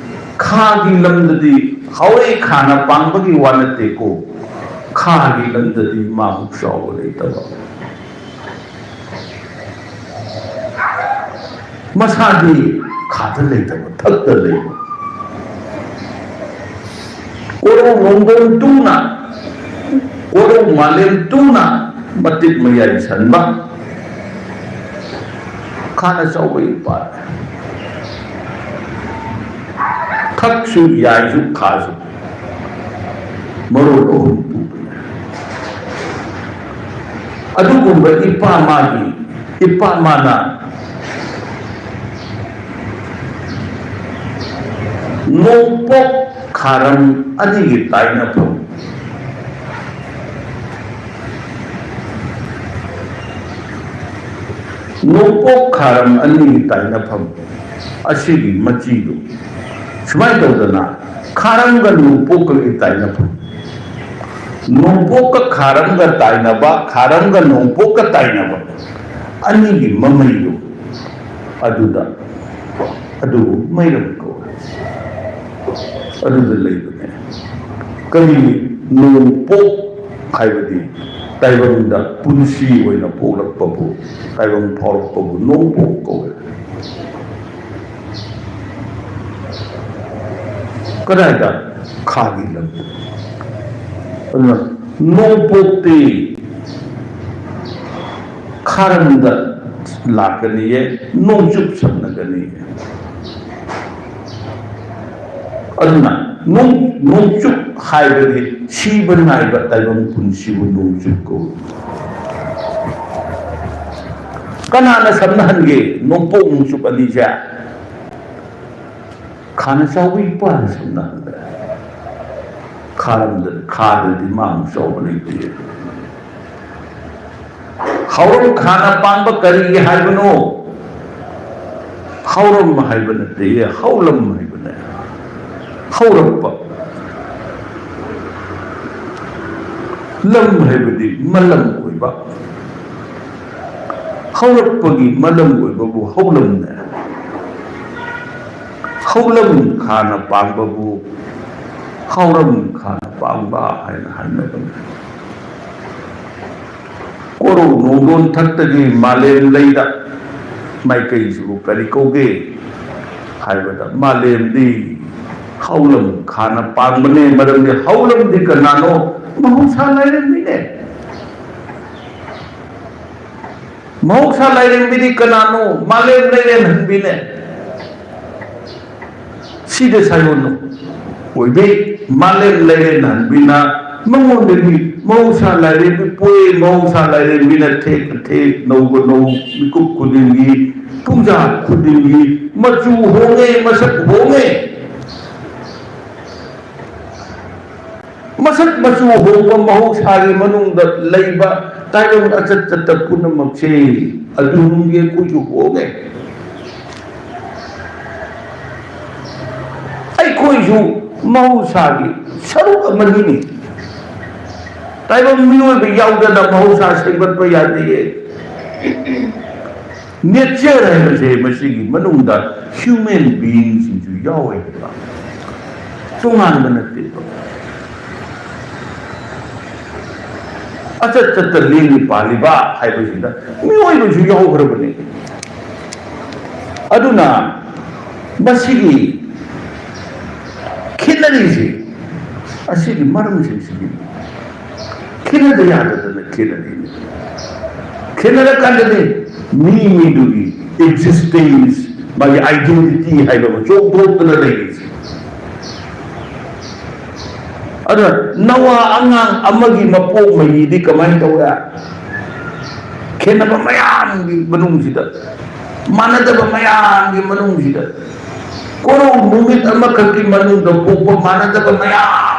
ꯈꯥꯒꯤ ꯂꯝꯗꯗꯤ ꯍꯥꯎꯔꯩ ꯈꯥꯅ ꯄꯥꯡꯕꯒꯤ ꯋꯥ ꯅꯠꯇꯦꯀꯣ, ꯈꯥꯒꯤ ꯂꯝꯗꯗꯤ ꯃꯥꯃꯨꯛ ꯆꯥꯎꯕ ꯂꯩꯇꯕ꯫ ꯃꯁꯥꯗꯤ ꯈꯥꯗ ꯂꯩꯇꯕ, ꯊꯛꯇ ꯂꯩꯕ꯫ ꯀꯣꯔꯧ ꯅꯣꯡꯗꯣꯟ ꯇꯨꯅ, ꯀꯣꯔꯧ ꯃꯥꯂꯦꯝ ꯇꯨꯅ ꯃꯇꯤꯛ ꯃꯌꯥꯏ ꯁꯟꯕ꯫ ꯈꯥꯅ ꯆꯥꯎꯕ ꯏꯄꯥ꯫ ꯊꯛꯁꯨ ꯌꯥꯏꯁꯨ ꯈꯥꯁꯨ꯫ ꯃꯔꯣꯜ ꯑꯍꯨꯝ ꯄꯨꯕꯅꯤ꯫ ꯑꯗꯨꯒꯨꯝꯕ ꯏꯄꯥ ꯃꯥꯒꯤ, ꯏꯄꯥ ꯃꯥꯅ ꯅꯣꯡꯄꯣꯛ ꯈꯥꯔꯝ ꯑꯅꯤꯒꯤ ꯇꯥꯏꯅꯐꯝ꯫ ꯅꯣꯡꯄꯣꯛ ꯈꯥꯔꯝ ꯑꯅꯤꯒꯤ ꯇꯥꯏꯅꯐꯝ ꯑꯁꯤꯒꯤ ꯃꯆꯤꯗꯨ ꯁꯨꯃꯥꯏꯅ ꯇꯧꯗꯅ, ꯈꯥꯔꯝꯒ ꯅꯣꯡꯄꯣꯛꯀꯒꯤ ꯇꯥꯏꯅꯐꯝ, ꯅꯣꯡꯄꯣꯛꯀ ꯈꯥꯔꯝꯒ ꯇꯥꯏꯅꯕ, ꯈꯥꯔꯝꯒ ꯅꯣꯡꯄꯣꯛꯀ ꯇꯥꯏꯅꯕ ꯑꯅꯤꯒꯤ ꯃꯃꯩꯗꯨ ꯑꯗꯨꯗ, ꯑꯗꯨꯕꯨ ꯃꯩꯔꯝ ꯀꯧꯏ꯫ ꯑꯗꯨꯗ ꯂꯩꯕꯅꯦ꯫ ꯀꯔꯤ? ꯅꯣꯡꯄꯣꯛ ꯍꯥꯏꯕꯗꯤ ꯇꯥꯏꯕꯪꯗ ꯄꯨꯟꯁꯤ ꯑꯣꯏꯅ ꯄꯣꯛꯂꯛꯄꯕꯨ, ꯇꯥꯏꯕꯪ ꯐꯥꯎꯔꯛꯄꯕꯨ ꯅꯣꯡꯄꯣꯛ ꯀꯧꯏ꯫ ꯀꯗꯥꯏꯗ? ꯈꯥꯒꯤ ꯂꯝꯗ꯫ ꯑꯗꯨꯅ ꯅꯣꯡꯄꯣꯛꯇꯤ ꯈꯥꯔꯝꯗ ꯂꯥꯛꯀꯅꯤꯌꯦ, ꯅꯣꯡꯆꯨꯞ ꯁꯝꯅꯒꯅꯤꯌꯦ꯫ ꯑꯗꯨꯅ ꯅꯣꯡ-, ꯅꯣꯡꯆꯨꯞ ꯍꯥꯏꯕꯗꯤ ꯁꯤꯕ ꯅꯥꯏꯕ ꯇꯥꯏꯕꯪ ꯄꯨꯟꯁꯤꯕꯨ ꯅꯣꯡꯆꯨꯞ ꯀꯧꯏ꯫ ꯀꯅꯥꯅ ꯁꯝꯅꯍꯟꯒꯦ ꯅꯣꯡꯄꯣꯛ ꯅꯣꯡꯆꯨꯞ ꯑꯅꯤꯁꯦ? ꯈꯥꯅ ꯆꯥꯎꯕꯤ ꯏꯄꯥꯅ ꯁꯝꯅꯍꯟꯈ꯭ꯔꯦ꯫ ꯈꯥꯔꯝꯗ-, ꯈꯥꯗꯗꯤ ꯃꯥꯃꯨꯛ ꯆꯥꯎꯕ ꯂꯩꯇꯦ꯫ ꯍꯧꯔꯝ ꯈꯥꯅ ꯄꯥꯟꯕ ꯀꯔꯤꯒꯤ ꯍꯥꯏꯕꯅꯣ? ꯍꯧꯔꯝ ꯍꯥꯏꯕ ꯅꯠꯇꯦ, ꯍꯧꯂꯝ ꯍꯥꯏꯕꯅꯦ꯫ ꯍꯧꯔꯛꯄ꯫ ꯂꯝ ꯍꯥꯏꯕꯗꯤ ꯃꯂꯝ ꯑꯣꯏꯕ꯫ ꯍꯧꯔꯛꯄꯒꯤ ꯃꯂꯝ ꯑꯣꯏꯕꯕꯨ ꯍꯧꯂꯝꯅꯦ꯫ ꯍꯧꯂꯝ ꯈꯥꯅ ꯄꯥꯡꯕꯕꯨ ꯍꯧꯔꯝ ꯈꯥꯅ ꯄꯥꯡꯕ ꯍꯥꯏꯅ ꯍꯥꯏꯅꯕꯅꯤ꯫ ꯀꯣꯔꯧ ꯅꯣꯡꯗꯣꯟ ꯊꯛꯇꯒꯤ ꯃꯥꯂꯦꯝ ꯂꯩꯗ ꯃꯥꯏꯀꯩꯁꯤꯕꯨ ꯀꯔꯤ ꯀꯧꯒꯦ ꯍꯥꯏꯕꯗ, ꯃꯥꯂꯦꯝꯗꯤ ꯍꯧꯂꯝ ꯈꯥꯅ ꯄꯥꯡꯕꯅꯦ꯫ ꯃꯔꯝꯗꯤ ꯍꯧꯂꯝꯗꯤ ꯀꯅꯥꯅꯣ? ꯃꯍꯧꯁꯥ ꯂꯥꯏꯔꯦꯝꯕꯤꯅꯦ꯫ ꯃꯍꯧꯁꯥ ꯂꯥꯏꯔꯦꯝꯕꯤꯗꯤ ꯀꯅꯥꯅꯣ? ꯃꯥꯂꯦꯝ ꯂꯩꯔꯦꯟꯍꯟꯕꯤꯅꯦ꯫ ꯁꯤꯗ ꯁꯥꯏꯑꯣꯟ ꯑꯣꯏꯕꯤ ꯃꯥꯂꯦꯝ ꯂꯩꯔꯦꯟꯍꯟꯕꯤꯅ ꯃꯉꯣꯟꯗꯒꯤ ꯃꯍꯧꯁꯥ ꯂꯥꯏꯔꯦꯝꯕꯤ ꯄꯣꯛꯏ, ꯃꯍꯧꯁꯥ ꯂꯥꯏꯔꯦꯝꯕꯤꯅ ꯊꯦꯛ ꯑꯊꯦꯛ ꯅꯧꯕ ꯅꯧ ꯃꯤꯀꯨꯞ ꯈꯨꯗꯤꯡꯒꯤ, ꯄꯨꯡꯖꯥ ꯈꯨꯗꯤꯡꯒꯤ ꯃꯆꯨ ꯍꯣꯡꯉꯦ, ꯃꯁꯛ ꯍꯣꯡꯉꯦ꯫ ꯃꯁꯛ ꯃꯆꯨ ꯍꯣꯡꯕ ꯃꯍꯧꯁꯥꯒꯤ ꯃꯅꯨꯡꯗ ꯂꯩꯕ ꯇꯥꯏꯕꯪ ꯑꯆꯠ ꯆꯠꯇ ꯄꯨꯝꯅꯃꯛꯁꯦ ꯑꯗꯨꯝꯒꯤ ꯑꯩꯈꯣꯏꯁꯨ ꯍꯣꯡꯉꯦ꯫ ꯑꯩꯈꯣꯏꯁꯨ ꯃꯍꯧꯁꯥꯒꯤ ꯁꯔꯨꯛ ꯑꯃꯅꯤꯅꯦ꯫ ꯇꯥꯏꯕꯪ ꯃꯤꯑꯣꯏꯕ ꯌꯥꯎꯗꯅ ꯃꯍꯧꯁꯥ ꯁꯦꯝꯒꯠꯄ ꯌꯥꯗꯦꯌꯦ꯫ ꯅꯦꯆꯔ ꯍꯥꯏꯕꯁꯦ ꯃꯁꯤꯒꯤ ꯃꯅꯨꯡꯗ ꯍ꯭ꯌꯨꯃꯦꯟ ꯕꯤꯌꯤꯡꯁꯤꯡꯁꯨ ꯌꯥꯎꯋꯦ ꯍꯥꯏꯕ, ꯇꯣꯉꯥꯟꯕ ꯅꯠꯇꯦꯕ꯫ ꯑꯆꯠ ꯆꯠꯇ ꯂꯦꯡꯉꯤ ꯄꯥꯜꯂꯤꯕ ꯍꯥꯏꯕꯁꯤꯗ ꯃꯤꯑꯣꯏꯕꯁꯨ ꯌꯥꯎꯈ꯭ꯔꯕꯅꯤ꯫ ꯑꯗꯨꯅ ꯃꯁꯤꯒꯤ ꯈꯦꯠꯅꯔꯤꯁꯤ ꯑꯁꯤꯒꯤ ꯃꯔꯝꯁꯤꯡꯁꯤꯒꯤ ꯈꯦꯠꯅꯗ ꯌꯥꯗꯗꯅ ꯈꯦꯠꯅꯔꯤꯅꯤ꯫ ꯈꯦꯠꯅꯔꯀꯥꯟꯗꯗꯤ ꯃꯤ ꯃꯤꯗꯨꯒꯤ ꯑꯦꯛꯖꯤꯁꯇꯦꯟꯁ, ꯃꯥꯒꯤ ꯑꯥꯏꯗꯦꯟꯇꯤꯇꯤ ꯍꯥꯏꯕ ꯑꯃ ꯆꯣꯡꯊꯣꯛꯇꯅ ꯂꯩꯔꯤꯁꯦ꯫ ꯑꯗ ꯅꯋꯥ ꯑꯉꯥꯡ ꯑꯃꯒꯤ ꯃꯄꯣꯛ ꯃꯍꯤꯗꯤ ꯀꯃꯥꯏꯅ ꯇꯧꯋꯦ? ꯈꯦꯠꯅꯕ ꯃꯌꯥꯝꯒꯤ ꯃꯅꯨꯡꯁꯤꯗ, ꯃꯥꯟꯅꯗꯕ ꯃꯌꯥꯝꯒꯤ ꯃꯅꯨꯡꯁꯤꯗ, ꯀꯣꯔꯧ ꯅꯨꯃꯤꯠ ꯑꯃꯈꯛꯀꯤ ꯃꯅꯨꯡꯗ ꯄꯣꯛꯄ ꯃꯥꯟꯅꯗꯕ ꯃꯌꯥꯝ,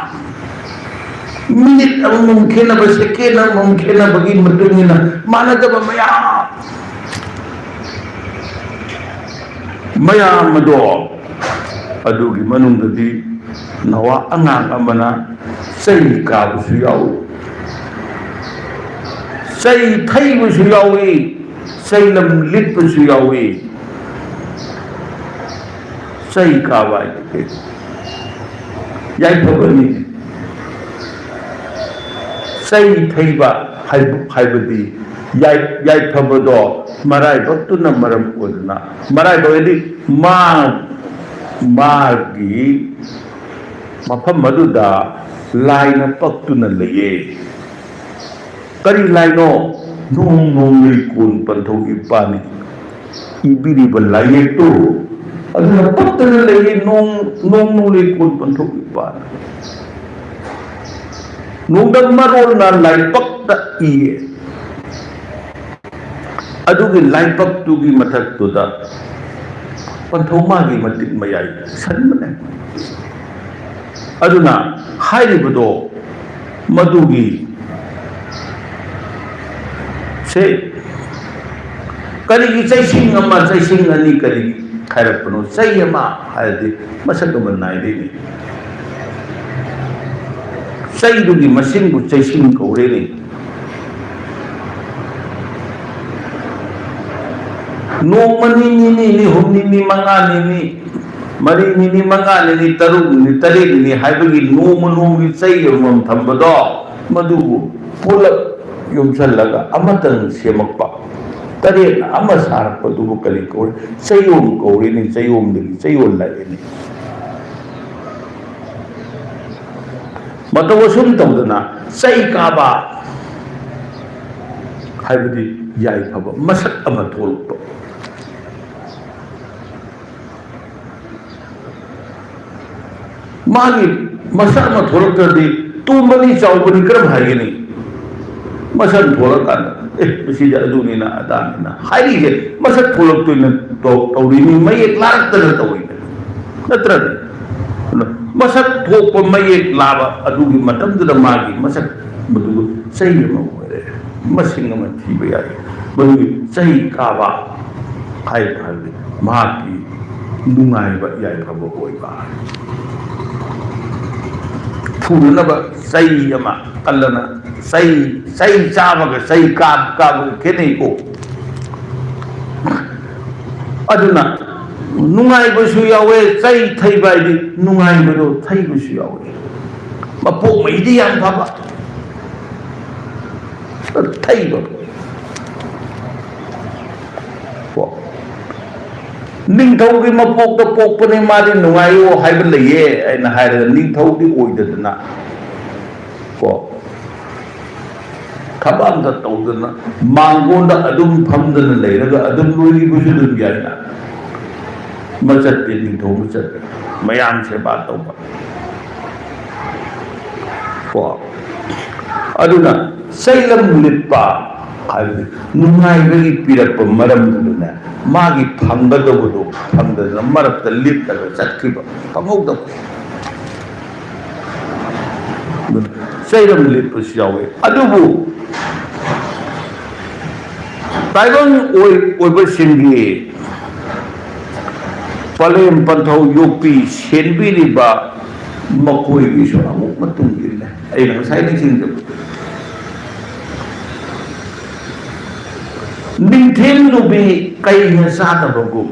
ꯃꯤꯅꯤꯠ ꯑꯃꯃꯝ ꯈꯦꯠꯅꯕ, ꯁꯦꯀꯦꯟ ꯑꯃꯃꯝ ꯈꯦꯠꯅꯕꯒꯤ ꯃꯇꯨꯡ ꯏꯟꯅ ꯃꯥꯟꯅꯗꯕ ꯃꯌꯥꯝ, ꯃꯌꯥꯝ ꯑꯗꯣ, ꯑꯗꯨꯒꯤ ꯃꯅꯨꯡꯗꯗꯤ ꯅꯋꯥ ꯑꯉꯥꯡ ꯑꯃꯅ ꯆꯩ ꯀꯥꯕꯁꯨ ꯌꯥꯎꯏ, ꯆꯩ ꯊꯩꯕꯁꯨ ꯌꯥꯎꯏ, ꯆꯩꯂꯝ ꯂꯤꯠꯄꯁꯨ ꯌꯥꯎꯏ꯫ ꯆꯩ ꯀꯥꯕ ꯍꯥꯏꯗꯤ ꯀꯩꯅꯣ? ꯌꯥꯏꯐꯕꯅꯤ꯫ ꯆꯩ ꯊꯩꯕ ꯍꯥꯏꯕ-, ꯍꯥꯏꯕꯗꯤ ꯌꯥꯏ-, ꯌꯥꯏꯐꯕꯗꯣ ꯃꯔꯥꯏꯕꯛꯇꯨꯅ ꯃꯔꯝ ꯑꯣꯏꯗꯨꯅ, ꯃꯔꯥꯏꯕꯛ ꯍꯥꯏꯗꯤ ꯃꯥ-, ꯃꯥꯒꯤ ꯃꯐꯝ ꯑꯗꯨꯗ ꯂꯥꯏꯅ ꯄꯛꯇꯨꯅ ꯂꯩꯌꯦ꯫ ꯀꯔꯤ ꯂꯥꯏꯅꯣ? ꯅꯣꯡ ꯅꯣꯡꯂꯩ ꯀꯣꯟ ꯄꯟꯊꯧ ꯏꯄꯥꯅꯤ ꯏꯕꯤꯔꯤꯕ ꯂꯥꯏꯌꯦꯛꯇꯨ ꯑꯗꯨꯅ ꯄꯛꯇꯅ ꯂꯩꯌꯦ꯫ ꯅꯣꯡ, ꯅꯣꯡ ꯅꯣꯡꯂꯩ ꯀꯣꯟ ꯄꯟꯊꯧ ꯏꯄꯥꯅꯤ꯫ ꯅꯣꯡꯗꯝ ꯃꯔꯣꯜꯅ ꯂꯥꯏꯄꯛꯇ ꯏꯌꯦ꯫ ꯑꯗꯨꯒꯤ ꯂꯥꯏꯄꯛꯇꯨꯒꯤ ꯃꯊꯛꯇꯨꯗ ꯄꯟꯊꯧ ꯃꯥꯒꯤ ꯃꯇꯤꯛ ꯃꯌꯥꯏ ꯁꯟꯕꯅꯦ꯫ ꯑꯗꯨꯅ ꯍꯥꯏꯔꯤꯕꯗꯣ ꯃꯗꯨꯒꯤ ꯁꯦ ꯀꯔꯤꯒꯤ ꯆꯩꯁꯤꯡ ꯑꯃ, ꯆꯩꯁꯤꯡ ꯑꯅꯤ ꯀꯔꯤꯒꯤ ꯈꯥꯏꯔꯛꯄꯅꯣ? ꯆꯩ ꯑꯃ ꯍꯥꯏꯔꯗꯤ ꯃꯁꯛ ꯑꯃ ꯅꯥꯏꯗꯣꯏꯅꯤ꯫ ꯆꯩꯗꯨꯒꯤ ꯃꯁꯤꯡꯕꯨ ꯆꯩꯁꯤꯡ ꯀꯧꯔꯦꯅꯦ꯫ ꯅꯣꯡꯃ ꯅꯤꯅꯤ, ꯅꯤꯅꯤ ꯍꯨꯝꯅꯤꯅꯤ, ꯃꯉꯥꯅꯤꯅꯤ, ꯃꯔꯤꯅꯤꯅꯤ, ꯃꯉꯥꯅꯤꯅꯤ, ꯇꯔꯨꯛꯅꯤꯅꯤ, ꯇꯔꯦꯠꯅꯤꯅꯤ ꯍꯥꯏꯕꯒꯤ ꯅꯣꯡꯃ ꯅꯣꯡꯃꯒꯤ ꯆꯩ ꯑꯃꯃꯝ ꯊꯝꯕꯗꯣ, ꯃꯗꯨꯕꯨ ꯄꯨꯂꯞ ꯌꯣꯝꯁꯜꯂꯒ ꯑꯃꯇꯪ ꯁꯦꯝꯃꯛꯄ, ꯇꯔꯦꯠꯅ ꯑꯃ ꯁꯥꯔꯛꯄꯗꯨꯕꯨ ꯀꯔꯤ ꯀꯧꯔꯤ? ꯆꯩꯌꯣꯝ ꯀꯧꯔꯤꯅꯤ, ꯆꯩꯌꯣꯝꯗꯒꯤ ꯆꯩꯌꯣꯜ ꯂꯥꯛꯏꯅꯤ꯫ ꯃꯇꯧ ꯑꯁꯨꯝ ꯇꯧꯗꯅ ꯆꯩ ꯀꯥꯕ ꯍꯥꯏꯕꯗꯤ ꯌꯥꯏꯐꯕ ꯃꯁꯛ ꯑꯃ ꯊꯣꯛꯂꯛꯄ꯫ ꯃꯥꯒꯤ ꯃꯁꯛ ꯑꯃ ꯊꯣꯛꯂꯛꯇ꯭ꯔꯗꯤ ꯇꯣꯝꯕꯅꯤ ꯆꯥꯎꯕꯅꯤ ꯀꯔꯝ ꯍꯥꯏꯒꯅꯤ? ꯃꯁꯛ ꯊꯣꯛꯂꯛꯀꯥꯟꯗ, "ꯑꯦ, ꯃꯁꯤꯗꯤ ꯑꯗꯨꯅꯤꯅ ꯑꯗꯥꯅꯤꯅ" ꯍꯥꯏꯔꯤꯁꯦ ꯃꯁꯛ ꯊꯣꯛꯂꯛꯇꯣꯏꯅ ꯇꯧ-, ꯇꯧꯔꯤꯅꯤ, ꯃꯌꯦꯛ ꯂꯥꯔꯛꯇꯅ ꯇꯧꯔꯤꯅꯦ, ꯅꯠꯇ꯭ꯔꯅꯦ? ꯑꯗꯨꯅ ꯃꯁꯛ ꯊꯣꯛꯄ ꯃꯌꯦꯛ ꯂꯥꯕ ꯑꯗꯨꯒꯤ ꯃꯇꯝꯗꯨꯗ ꯃꯥꯒꯤ ꯃꯁꯛ ꯃꯗꯨ ꯆꯩ ꯑꯃ ꯑꯣꯏꯔꯦ, ꯃꯁꯤꯡ ꯑꯃ ꯊꯤꯕ ꯌꯥꯏ꯫ ꯃꯗꯨꯒꯤ ꯆꯩ ꯀꯥꯕ ꯍꯥꯏꯕ ꯍꯥꯏꯕꯗꯤ ꯃꯍꯥꯛꯀꯤ ꯅꯨꯡꯉꯥꯏꯕ ꯌꯥꯏꯐꯕ ꯑꯣꯏꯕ꯫ ꯐꯨꯅꯅꯕ ꯆꯩ ꯑꯃ ꯀꯜꯂꯅ ꯆꯩ, ꯆꯩ ꯆꯥꯕꯒ ꯆꯩ ꯀꯥꯕ, ꯀꯥꯕꯒ ꯈꯦꯠꯅꯩꯀꯣ꯫ ꯑꯗꯨꯅ ꯅꯨꯡꯉꯥꯏꯕꯁꯨ ꯌꯥꯎꯋꯦ꯫ ꯆꯩ ꯊꯩꯕ ꯍꯥꯏꯗꯤ ꯅꯨꯡꯉꯥꯏꯕꯗꯣ ꯊꯩꯕꯁꯨ ꯌꯥꯎꯋꯦ꯫ ꯃꯄꯣꯛꯃꯩꯗꯤ ꯌꯥꯝ ꯐꯕ ꯊꯩꯕ꯫ ꯀꯣ, ꯅꯤꯡꯊꯧꯒꯤ ꯃꯄꯣꯛꯇ ꯄꯣꯛꯄꯅꯤ, ꯃꯥꯗꯤ ꯅꯨꯡꯉꯥꯏꯌꯣ ꯍꯥꯏꯕ ꯂꯩꯌꯦ ꯍꯥꯏꯅ ꯍꯥꯏꯔꯒ ꯅꯤꯡꯊꯧꯗꯤ ꯑꯣꯏꯗꯗꯅ, ꯀꯣ, ꯊꯕꯛ ꯑꯝꯇ ꯇꯧꯗꯅ ꯃꯥꯡꯒꯣꯟꯗ ꯑꯗꯨꯝ ꯐꯝꯗꯅ ꯂꯩꯔꯒ ꯑꯗꯨꯝ ꯂꯣꯏꯈꯤꯕꯁꯨ ꯑꯗꯨꯝ ꯌꯥꯏꯅ꯫ ꯃꯆꯠꯇꯤ ꯅꯤꯡꯊꯧ ꯃꯆꯠ, ꯃꯌꯥꯝ ꯁꯦꯕꯥ ꯇꯧꯕ꯫ ꯀꯣ, ꯑꯗꯨꯅ ꯆꯩꯂꯝ ꯂꯤꯠꯄ ꯍꯥꯏꯕꯗꯤ ꯅꯨꯡꯉꯥꯏꯕꯒꯤ ꯄꯤꯔꯛꯄ ꯃꯔꯝꯗꯨꯗꯅꯦ, ꯃꯥꯒꯤ ꯐꯪꯒꯗꯧꯕꯗꯣ ꯐꯪꯗꯗꯅ ꯃꯔꯛꯇ ꯂꯤꯠꯂꯒ ꯆꯠꯈꯤꯕ, ꯐꯪꯍꯧꯗꯕ꯫ ꯆꯩꯔꯝ ꯂꯤꯠꯄꯁꯨ ꯌꯥꯎꯋꯤ꯫ ꯑꯗꯨꯕꯨ ꯇꯥꯏꯕꯪ ꯑꯣꯏ-, ꯑꯣꯏꯕꯁꯤꯡꯒꯤ ꯄꯂꯦꯝ ꯄꯟꯊꯧ ꯌꯣꯛꯄꯤ ꯁꯦꯟꯕꯤꯔꯤꯕ ꯃꯈꯣꯏꯒꯤꯁꯨ ꯑꯃꯨꯛ ꯃꯇꯨꯡ ꯏꯜꯂꯦ꯫ ꯑꯩꯅ ꯉꯁꯥꯏ ꯅꯤꯡꯁꯤꯡꯖꯕꯗꯣ, ꯅꯤꯡꯊꯦꯝ ꯅꯨꯕꯤ ꯀꯩꯅ ꯆꯥꯗꯕꯒꯨꯝ,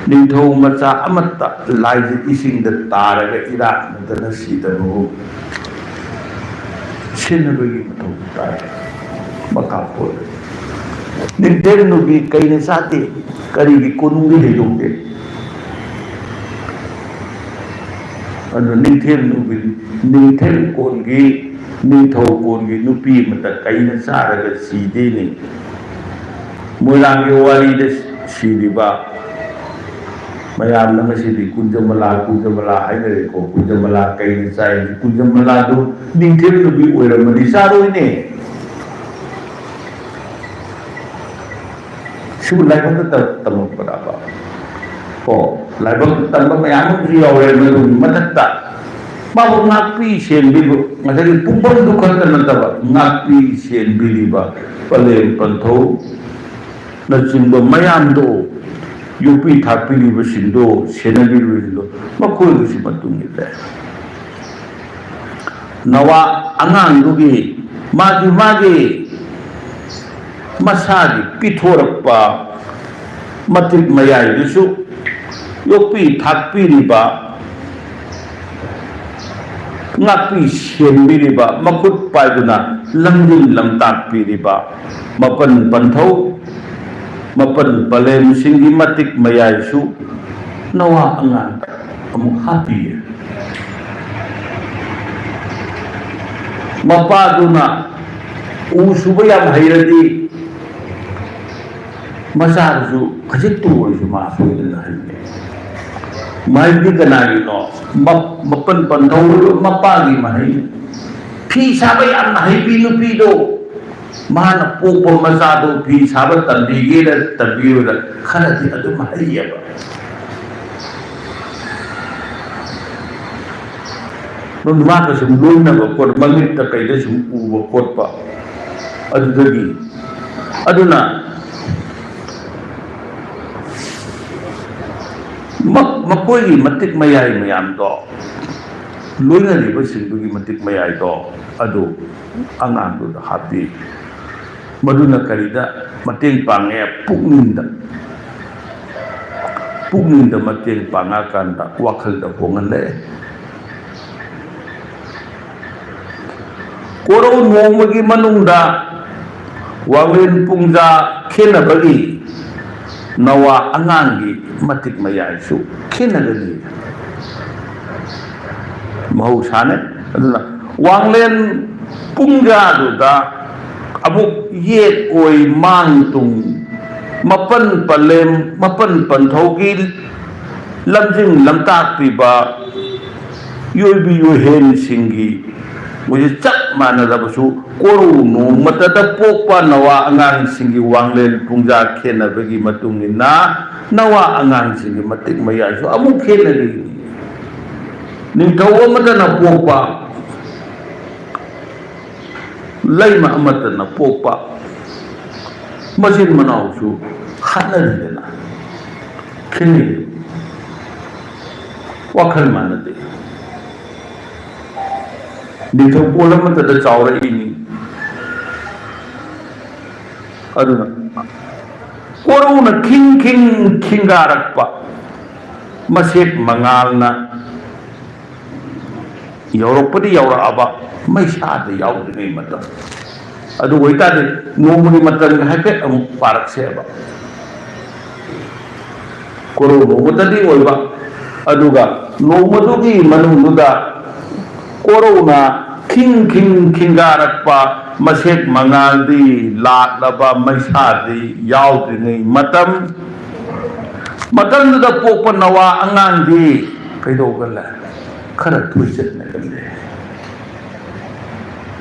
ꯅꯤꯡꯊꯧ ꯃꯆꯥ ꯑꯃꯠꯇ ꯂꯥꯏꯖ ꯏꯁꯤꯡꯗ ꯇꯥꯔꯒ ꯏꯔꯥꯛꯅꯗꯅ ꯁꯤꯗꯕꯒꯨꯝ ꯁꯦꯟꯅꯕꯒꯤ ꯃꯊꯧ ꯇꯥꯏ꯫ ꯃꯈꯥ ꯄꯣꯜꯂꯦ꯫ ꯅꯤꯡꯊꯦꯝ ꯅꯨꯕꯤ ꯀꯩꯅ ꯆꯥꯗꯦ? ꯀꯔꯤꯒꯤ ꯀꯣꯅꯨꯡꯒꯤ ꯍꯩꯗꯣꯛꯇꯦ? ꯑꯗꯨ ꯅꯤꯡꯊꯦꯝ ꯅꯨꯕꯤ, ꯅꯤꯡꯊꯦꯝ ꯀꯣꯟꯒꯤ, ꯅꯤꯡꯊꯧ ꯀꯣꯟꯒꯤ ꯅꯨꯄꯤ ꯑꯃꯇ ꯀꯩꯅ ꯆꯥꯔꯒ ꯁꯤꯗꯦꯅꯦ? ꯃꯣꯏꯔꯥꯡꯒꯤ ꯋꯥꯔꯤꯗ ꯁꯤꯔꯤꯕ ꯃꯌꯥꯝꯅ ꯉꯁꯤꯗꯤ ꯀꯨꯟꯖꯃꯂꯥ, ꯀꯨꯟꯖꯃꯂꯥ ꯍꯥꯏꯅꯔꯦꯀꯣ꯫ ꯀꯨꯟꯖꯃꯂꯥ ꯀꯩꯅ ꯆꯥꯏ? ꯀꯨꯟꯖꯃꯂꯥꯗꯨ ꯅꯤꯡꯊꯦꯝ ꯅꯨꯄꯤ ꯑꯣꯏꯔꯝꯃꯗꯤ ꯆꯥꯔꯣꯏꯅꯦ꯫ ꯁꯤꯕꯨ ꯂꯥꯏꯕꯛꯇ ꯇꯝ-, ꯇꯝꯃꯛꯄ꯭ꯔꯕ? ꯀꯣ, ꯂꯥꯏꯕꯛꯇ ꯇꯝꯕ ꯃꯌꯥꯝ ꯑꯃꯁꯨ ꯌꯥꯎꯔꯦ꯫ ꯃꯗꯨꯒꯤ ꯃꯊꯛꯇ ꯃꯥꯕꯨ ꯉꯥꯛꯄꯤ ꯁꯦꯟꯕꯤꯕ, ꯉꯁꯥꯏꯒꯤ ꯄꯨꯡꯐꯝꯗꯨ ꯈꯛꯇ ꯅꯠꯇꯕ, ꯉꯥꯛꯄꯤ ꯁꯦꯟꯕꯤꯔꯤꯕ ꯄꯂꯦꯝ ꯄꯟꯊꯧꯅꯆꯤꯡꯕ ꯃꯌꯥꯝꯗꯣ, ꯌꯣꯛꯄꯤ ꯊꯥꯛꯄꯤꯔꯤꯕꯁꯤꯡꯗꯣ, ꯁꯦꯟꯅꯕꯤꯔꯤꯕꯁꯤꯡꯗꯣ, ꯃꯈꯣꯏꯒꯤꯁꯨ ꯃꯇꯨꯡ ꯏꯜꯂꯦ꯫ ꯅꯋꯥ ꯑꯉꯥꯡꯗꯨꯒꯤ ꯃꯥꯒꯤ, ꯃꯥꯒꯤ ꯃꯁꯥꯒꯤ ꯄꯤꯊꯣꯔꯛꯄ ꯃꯇꯤꯛ ꯃꯌꯥꯏꯗꯨꯁꯨ ꯌꯣꯛꯄꯤ ꯊꯥꯛꯄꯤꯔꯤꯕ, ꯉꯥꯛꯄꯤ ꯁꯦꯟꯕꯤꯔꯤꯕ, ꯃꯈꯨꯠ ꯄꯥꯏꯗꯨꯅ ꯂꯝꯖꯤꯡ ꯂꯝꯇꯥꯛꯄꯤꯔꯤꯕ ꯃꯄꯟ ꯄꯟꯊꯧ, ꯃꯄꯟ ꯄꯂꯦꯝꯁꯤꯡꯒꯤ ꯃꯇꯤꯛ ꯃꯌꯥꯏꯁꯨ ꯅꯋꯥ ꯑꯉꯥꯡꯗ ꯑꯃꯨꯛ ꯍꯥꯞꯄꯤꯌꯦ꯫ ꯃꯄꯥꯗꯨꯅ ꯎ ꯁꯨꯕ ꯌꯥꯝ ꯍꯩꯔꯗꯤ ꯃꯆꯥꯗꯨꯁꯨ ꯈꯖꯤꯛꯇ ꯑꯣꯏꯔꯁꯨ ꯃꯥ ꯁꯣꯏꯗꯅ ꯍꯩꯅꯤ꯫ ꯃꯍꯩꯗꯤ ꯀꯅꯥꯒꯤꯅꯣ? ꯃ-, ꯃꯄꯟ ꯄꯟꯊꯧ ꯃꯄꯥꯒꯤ ꯃꯍꯩ꯫ ꯐꯤ ꯁꯥꯕ ꯌꯥꯝꯅ ꯍꯩꯕꯤ ꯅꯨꯄꯤꯗꯣ, ꯃꯥꯅ ꯄꯣꯛꯄ ꯃꯆꯥꯗꯣ ꯐꯤ ꯁꯥꯕ ꯇꯝꯕꯤꯒꯦꯔ ꯇꯝꯕꯤꯔꯣꯏꯔ ꯈꯔꯗꯤ ꯑꯗꯨꯝ ꯍꯩꯌꯦꯕ꯫ ꯃꯥꯒ ꯁꯨꯝ ꯂꯣꯏꯅꯕ ꯈꯣꯠꯄ, ꯃꯃꯤꯠꯇ ꯀꯩꯗ ꯁꯨꯝ ꯎꯕ ꯈꯣꯠꯄ, ꯑꯗꯨꯗꯒꯤ, ꯑꯗꯨꯅ ꯃ-, ꯃꯈꯣꯏꯒꯤ ꯃꯇꯤꯛ ꯃꯌꯥꯏ ꯃꯌꯥꯝꯗꯣ, ꯂꯣꯏꯅꯔꯤꯕꯁꯤꯡꯗꯨꯒꯤ ꯃꯇꯤꯛ ꯃꯌꯥꯏꯗꯣ ꯑꯗꯨ ꯑꯉꯥꯡꯗꯨꯗ ꯍꯥꯞꯄꯤ꯫ ꯃꯗꯨꯅ ꯀꯔꯤꯗ ꯃꯇꯦꯡ ꯄꯥꯡꯉꯦ? ꯄꯨꯛꯅꯤꯡꯗ꯫ ꯄꯨꯛꯅꯤꯡꯗ ꯃꯇꯦꯡ ꯄꯥꯡꯉꯀꯥꯟꯗ ꯋꯥꯈꯜꯗ ꯍꯣꯡꯍꯜꯂꯛꯑꯦ꯫ ꯀꯣꯔꯧ ꯅꯣꯡꯃꯒꯤ ꯃꯅꯨꯡꯗ ꯋꯥꯡꯂꯦꯟ ꯄꯨꯡꯖꯥ ꯈꯦꯠꯅꯕꯒꯤ ꯅꯋꯥ ꯑꯉꯥꯡꯒꯤ ꯃꯇꯤꯛ ꯃꯌꯥꯏꯁꯨ ꯈꯦꯠꯅꯒꯅꯤ꯫ ꯃꯍꯧꯁꯥꯅꯦ꯫ ꯑꯗꯨꯅ ꯋꯥꯡꯂꯦꯟ ꯄꯨꯡꯖꯥꯗꯨꯗ ꯑꯃꯨꯛ ꯌꯦꯠ ꯑꯣꯏ ꯃꯥꯡ ꯇꯨꯡ, ꯃꯄꯟ ꯄꯂꯦꯝ, ꯃꯄꯟ ꯄꯟꯊꯧꯒꯤ ꯂꯝꯖꯤꯡ ꯂꯝꯇꯥꯛꯄꯤꯕ ꯌꯣꯏꯕꯤ ꯌꯣꯏꯍꯦꯟꯁꯤꯡꯒꯤ ꯃꯣꯏꯁꯦ ꯆꯞ ꯃꯥꯟꯅꯔꯕꯁꯨ, ꯀꯣꯔꯧ ꯅꯣꯡꯃꯇꯗ ꯄꯣꯛꯄ ꯅꯋꯥ ꯑꯉꯥꯡꯁꯤꯡꯒꯤ ꯋꯥꯡꯂꯦꯟ ꯄꯨꯡꯖꯥ ꯈꯦꯠꯅꯕꯒꯤ ꯃꯇꯨꯡ ꯏꯟꯅ ꯅꯋꯥ ꯑꯉꯥꯡꯁꯤꯡꯒꯤ ꯃꯇꯤꯛ ꯃꯌꯥꯏꯁꯨ ꯑꯃꯨꯛ ꯈꯦꯠꯅꯔꯤꯅꯤ꯫ ꯅꯤꯡꯊꯧ ꯑꯃꯠꯇꯅ ꯄꯣꯛꯄ, ꯂꯩꯃ ꯑꯃꯠꯇꯅ ꯄꯣꯛꯄ ꯃꯆꯤꯟ ꯃꯅꯥꯎꯁꯨ ꯈꯠꯅꯔꯤꯗꯅ, ꯈꯦꯠꯅꯩ, ꯋꯥꯈꯜ ꯃꯥꯟꯅꯗꯦ꯫ ꯅꯤꯡꯊꯧꯀꯣꯜ ꯑꯃꯠꯇꯗ ꯆꯥꯎꯔꯛꯏꯅꯤ꯫ ꯑꯗꯨꯅ ꯀꯣꯔꯧꯅ ꯈꯤꯡ ꯈꯤꯡ ꯈꯤꯡꯒꯥꯔꯛꯄ ꯃꯁꯦꯛ ꯃꯉꯥꯜꯅ ꯌꯧꯔꯛꯄꯗꯤ ꯌꯧꯔꯛꯑꯕ, ꯃꯩꯁꯥꯗ ꯌꯥꯎꯗ꯭ꯔꯤꯉꯩ ꯃꯇꯝ꯫ ꯑꯗꯨ ꯑꯣꯏꯇꯥꯔꯗꯤ ꯅꯣꯡꯃꯒꯤ ꯃꯇꯝꯒꯤ ꯍꯥꯏꯐꯦꯠ ꯑꯃꯨꯛ ꯄꯥꯔꯛꯁꯦꯕ꯫ ꯀꯣꯔꯧ ꯅꯣꯡꯃꯇꯗꯤ ꯑꯣꯏꯕ, ꯑꯗꯨꯒ ꯅꯣꯡꯃꯗꯨꯒꯤ ꯃꯅꯨꯡꯗꯨꯗ ꯀꯣꯔꯧꯅ ꯈꯤꯡ ꯈꯤꯡ ꯈꯤꯡꯒꯥꯔꯛꯄ ꯃꯁꯦꯛ ꯃꯉꯥꯜꯗꯤ ꯂꯥꯛꯂꯕ, ꯃꯩꯁꯥꯗꯤ ꯌꯥꯎꯗ꯭ꯔꯤꯉꯩ ꯃꯇꯝ꯫ ꯃꯇꯝꯗꯨꯗ ꯄꯣꯛꯄ ꯅꯋꯥ ꯑꯉꯥꯡꯗꯤ ꯀꯩꯗꯧꯒꯜꯂꯦ? ꯈꯔ ꯊꯣꯏꯆꯠꯅꯒꯜꯂꯦ꯫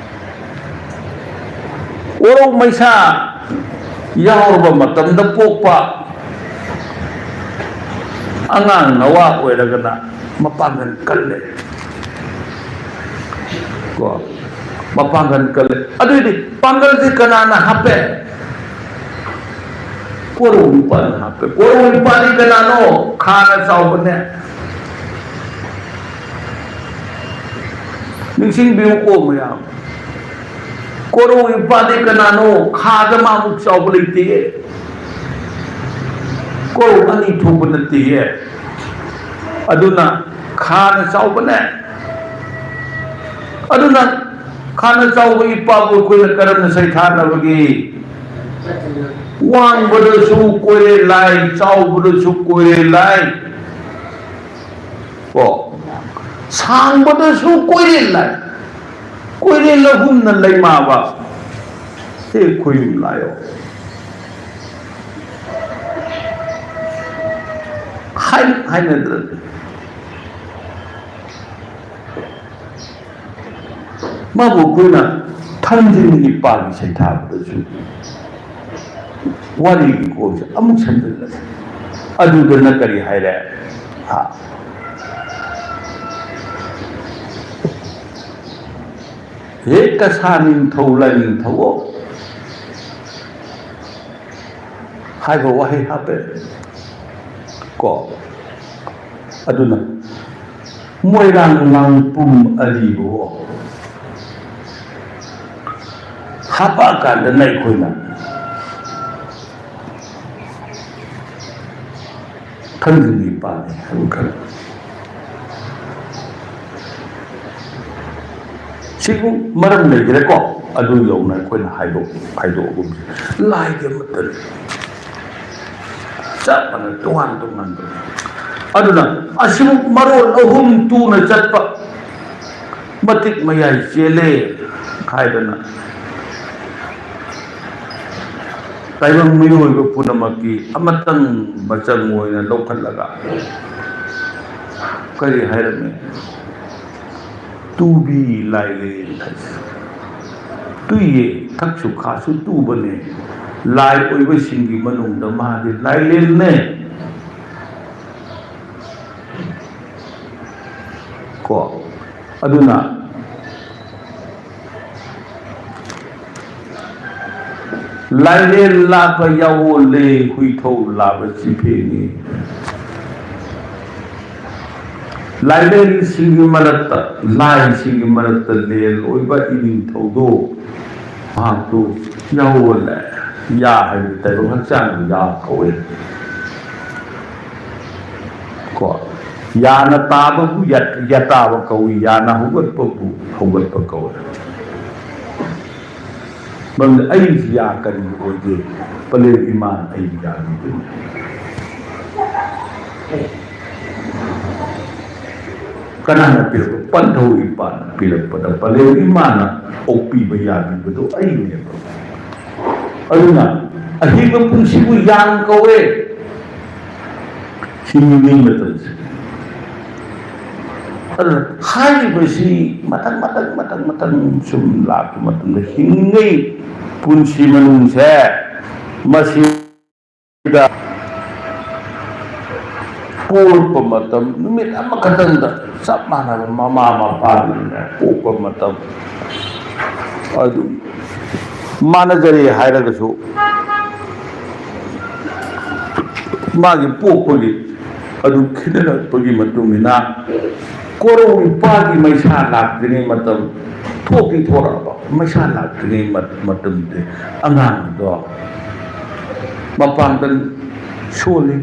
ꯀꯣꯔꯧ ꯃꯩꯁꯥ ꯌꯥꯎꯔꯕ ꯃꯇꯝꯗ ꯄꯣꯛꯄ ꯑꯉꯥꯡ ꯅꯋꯥ ꯑꯣꯏꯔꯒꯅ ꯃꯄꯥꯡꯒꯜ ꯀꯜꯂꯦ꯫ ꯀꯣ, ꯃꯄꯥꯡꯒꯜ ꯀꯜꯂꯦ꯫ ꯑꯗꯨꯏꯗꯤ ꯄꯥꯡꯒꯜꯁꯤ ꯀꯅꯥꯅ ꯍꯥꯞꯄꯦ? ꯀꯣꯔꯧ ꯅꯨꯄꯥꯅ ꯍꯥꯞꯄꯦ꯫ ꯀꯣꯔꯧ ꯅꯨꯄꯥꯗꯤ ꯀꯅꯥꯅꯣ? ꯈꯥꯅ ꯆꯥꯎꯕꯅꯦ꯫ ꯅꯤꯡꯁꯤꯡꯕꯤꯌꯨꯀꯣ ꯃꯌꯥꯝ, ꯀꯣꯔꯧ ꯅꯨꯄꯥꯗꯤ ꯀꯅꯥꯅꯣ? ꯈꯥꯗ ꯃꯥꯃꯨꯛ ꯆꯥꯎꯕ ꯂꯩꯇꯦꯌꯦ꯫ ꯀꯣꯔꯧ ꯑꯅꯤ ꯊꯣꯛꯄ ꯅꯠꯇꯦꯌꯦ꯫ ꯑꯗꯨꯅ ꯈꯥꯅ ꯆꯥꯎꯕꯅꯦ꯫ ꯑꯗꯨꯅ ꯈꯥꯅ ꯆꯥꯎꯕ ꯏꯄꯥꯕꯨ ꯑꯩꯈꯣꯏꯅ ꯀꯔꯝꯅ ꯁꯩꯊꯥꯅꯕꯒꯦ? ꯋꯥꯡꯕꯗꯁꯨ ꯀꯣꯏꯔꯦꯜ ꯂꯥꯏ, ꯆꯥꯎꯕꯗꯁꯨ ꯀꯣꯏꯔꯦꯜ ꯂꯥꯏ꯫ ꯀꯣ, ꯁꯥꯡꯕꯗꯁꯨ ꯀꯣꯏꯔꯦꯜ ꯂꯥꯏ꯫ ꯀꯣꯏꯔꯦꯜ ꯑꯍꯨꯝꯅ ꯂꯩꯃꯥꯕ꯫ ꯁꯤ ꯈꯣꯏꯌꯨꯝ ꯂꯥꯏꯌꯣ꯫ ꯍꯥꯏ-, ꯍꯥꯏꯅꯗ꯭ꯔꯗꯤ꯫ ꯃꯥꯕꯨ ꯑꯩꯈꯣꯏꯅ ꯊꯥꯡꯖꯤꯡ ꯏꯄꯥꯒꯤ ꯁꯩꯊꯥꯕꯗꯁꯨ ꯋꯥꯔꯤꯒꯤ ꯀꯣꯛꯁꯦ ꯑꯃꯨꯛ ꯁꯝꯖꯤꯜꯂꯁꯤ꯫ ꯑꯗꯨꯗꯅ ꯀꯔꯤ ꯍꯥꯏꯔꯦ? ꯍꯥ? ꯍꯦ ꯀꯁꯥ ꯅꯤꯡꯊꯧ ꯂꯥꯏꯅꯤꯡꯊꯧ ꯍꯥꯏꯕ ꯋꯥꯍꯩ ꯍꯥꯞꯄꯦ꯫ ꯀꯣ? ꯑꯗꯨꯅ ꯃꯣꯏꯔꯥꯡ ꯂꯥꯡꯄꯨꯝ ꯑꯔꯤꯕꯋꯣ ꯍꯥꯄꯛꯑꯀꯥꯟꯗꯅ ꯑꯩꯈꯣꯏꯅ ꯊꯥꯡꯖꯤꯡꯒꯤ ꯄꯥꯝꯕꯤ ꯍꯥꯏꯕ ꯈꯔ꯫ ꯁꯤꯕꯨ ꯃꯔꯝ ꯂꯩꯈ꯭ꯔꯦꯀꯣ꯫ ꯑꯗꯨ ꯌꯧꯅ ꯑꯩꯈꯣꯏꯅ ꯍꯥꯏꯗꯣꯛ ꯍꯥꯏꯗꯣꯛꯑꯒꯨꯝꯁꯤ꯫ ꯂꯥꯏꯗꯤ ꯑꯃꯠꯇꯅꯤ꯫ ꯆꯞ ꯃꯥꯟꯅꯩ, ꯇꯣꯉꯥꯟ ꯇꯣꯉꯥꯟꯕ꯫ ꯑꯗꯨꯅ ꯑꯁꯤꯕꯨ ꯃꯔꯣꯟ ꯑꯍꯨꯝ ꯇꯨꯅ ꯆꯠꯄ ꯃꯇꯤꯛ ꯃꯌꯥꯏ ꯆꯦꯜꯂꯦ ꯍꯥꯏꯗꯅ ꯇꯥꯏꯕꯪ ꯃꯤꯑꯣꯏꯕ ꯄꯨꯝꯅꯃꯛꯀꯤ ꯑꯃꯇꯪ ꯃꯆꯪ ꯑꯣꯏꯅ ꯂꯧꯈꯠꯂꯒ ꯀꯔꯤ ꯍꯥꯏꯔꯝꯃꯤ? ꯇꯨꯕꯤ ꯂꯥꯏꯔꯦꯟ ꯍꯥꯏꯁꯦ꯫ ꯇꯨꯏꯌꯦ, ꯊꯛꯁꯨ ꯈꯥꯁꯨ ꯇꯨꯕꯅꯦ꯫ ꯂꯥꯏ ꯑꯣꯏꯕꯁꯤꯡꯒꯤ ꯃꯅꯨꯡꯗ ꯃꯥꯗꯤ ꯂꯥꯏꯔꯦꯟꯅꯦ꯫ ꯀꯣ, ꯑꯗꯨꯅ ꯂꯥꯏꯔꯦꯟ ꯂꯥꯕ ꯌꯥꯑꯣꯜꯂꯦ, ꯍꯨꯏꯊꯧ ꯂꯥꯕ ꯆꯤꯐꯦꯅꯤ꯫ ꯂꯥꯏꯔꯦꯟꯁꯤꯡꯒꯤ ꯃꯔꯛꯇ, ꯂꯥꯏꯁꯤꯡꯒꯤ ꯃꯔꯛꯇ ꯂꯦꯟ ꯑꯣꯏꯕ ꯏꯅꯤꯡꯊꯧꯗꯣ, ꯃꯍꯥꯛꯇꯨ ꯌꯥꯑꯣꯜꯂꯦ꯫ ꯌꯥ ꯍꯥꯏꯕꯗꯤ ꯇꯥꯏꯕꯪ ꯍꯛꯆꯥꯡꯗ ꯌꯥ ꯀꯧꯏ꯫ ꯀꯣ, ꯌꯥꯅ ꯇꯥꯕꯕꯨ ꯌꯥ-, ꯌꯥꯇꯥꯕ ꯀꯧꯏ, ꯌꯥꯅ ꯍꯧꯒꯠꯄꯕꯨ ꯍꯧꯒꯠꯄ ꯀꯧꯏ꯫ ꯃꯔꯝꯗꯤ ꯑꯩꯒꯤ ꯌꯥ ꯀꯔꯤꯒꯤ ꯑꯣꯏꯒꯦ? ꯄꯂꯦꯝ ꯏꯃꯥꯅ ꯑꯩꯒꯤ ꯌꯥ ꯄꯤꯕꯅꯤ꯫ ꯀꯅꯥꯅ ꯄꯤꯔꯛꯄ? ꯄꯟꯊꯧ ꯏꯄꯥꯅ ꯄꯤꯔꯛꯄꯗ ꯄꯂꯦꯝ ꯏꯃꯥꯅ ꯑꯣꯛꯄꯤꯕ ꯌꯥꯕꯤꯕꯗꯨ ꯑꯩꯅꯦꯕ꯫ ꯑꯗꯨꯅ ꯑꯍꯤꯡꯕ ꯄꯨꯟꯁꯤꯕꯨ ꯌꯥꯝ ꯀꯧꯋꯦ꯫ ꯍꯤꯡꯂꯤꯉꯩ ꯃꯇꯝꯁꯦ꯫ ꯑꯗꯨꯅ ꯍꯥꯏꯔꯤꯕꯁꯤ ꯃꯊꯪ, ꯃꯊꯪ, ꯃꯊꯪ, ꯃꯊꯪ ꯁꯨꯝ ꯂꯥꯛꯄ ꯃꯇꯝꯗ ꯍꯤꯡꯂꯤꯉꯩ ꯄꯨꯟꯁꯤ ꯃꯅꯨꯡꯁꯦ ꯃꯁꯤꯗ ꯄꯣꯛꯂꯛꯄ ꯃꯇꯝ ꯅꯨꯃꯤꯠ ꯑꯃꯈꯛꯇꯪꯗ ꯆꯞ ꯃꯥꯟꯅꯕ ꯃꯃꯥ ꯃꯄꯥꯗꯨꯅꯅꯦ ꯄꯣꯛꯄ ꯃꯇꯝ ꯑꯗꯨ ꯃꯥꯟꯅꯖꯔꯦ ꯍꯥꯏꯔꯒꯁꯨ ꯃꯥꯒꯤ ꯄꯣꯛꯄꯒꯤ ꯑꯗꯨ ꯈꯦꯠꯅꯔꯛꯄꯒꯤ ꯃꯇꯨꯡ ꯏꯟꯅ ꯀꯣꯔꯧ ꯅꯨꯄꯥꯒꯤ ꯃꯩꯁꯥ ꯂꯥꯛꯇ꯭ꯔꯤꯉꯩ ꯃꯇꯝ ꯊꯣꯛꯇꯤ ꯊꯣꯛꯂꯛꯑꯕ ꯃꯩꯁꯥ ꯂꯥꯛꯇ꯭ꯔꯤꯉꯩ ꯃꯠ-, ꯃꯇꯝꯗꯤ ꯑꯉꯥꯡꯗꯣ ꯃꯄꯥꯡꯒꯜ ꯁꯣꯜꯂꯤ꯫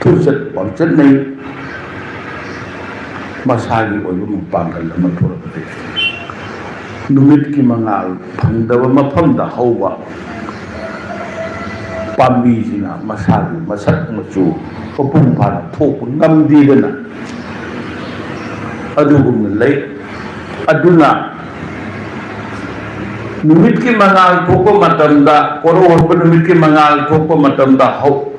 ꯄꯨꯆꯠ ꯋꯥꯡꯆꯠꯅꯩ꯫ ꯃꯁꯥꯒꯤ ꯑꯣꯏꯕ ꯃꯄꯥꯡꯒꯜ ꯑꯃ ꯊꯣꯛꯂꯛꯄꯗꯒꯤ ꯅꯨꯃꯤꯠꯀꯤ ꯃꯉꯥꯜ ꯐꯪꯗꯕ ꯃꯐꯝꯗ ꯍꯧꯕ ꯄꯥꯝꯕꯤꯁꯤꯅ ꯃꯁꯥꯒꯤ ꯃꯁꯛ ꯃꯆꯨ ꯃꯄꯨꯡ ꯐꯥꯅ ꯊꯣꯛꯄ ꯉꯝꯗꯦꯗꯅ, ꯑꯗꯨꯒꯨꯝꯅ ꯂꯩ꯫ ꯑꯗꯨꯅ ꯅꯨꯃꯤꯠꯀꯤ ꯃꯉꯥꯜ ꯊꯣꯛꯄ ꯃꯇꯝꯗ, ꯀꯣꯔꯧꯍꯟꯕ ꯅꯨꯃꯤꯠꯀꯤ ꯃꯉꯥꯜ ꯊꯣꯛꯄ ꯃꯇꯝꯗ ꯍꯧ-,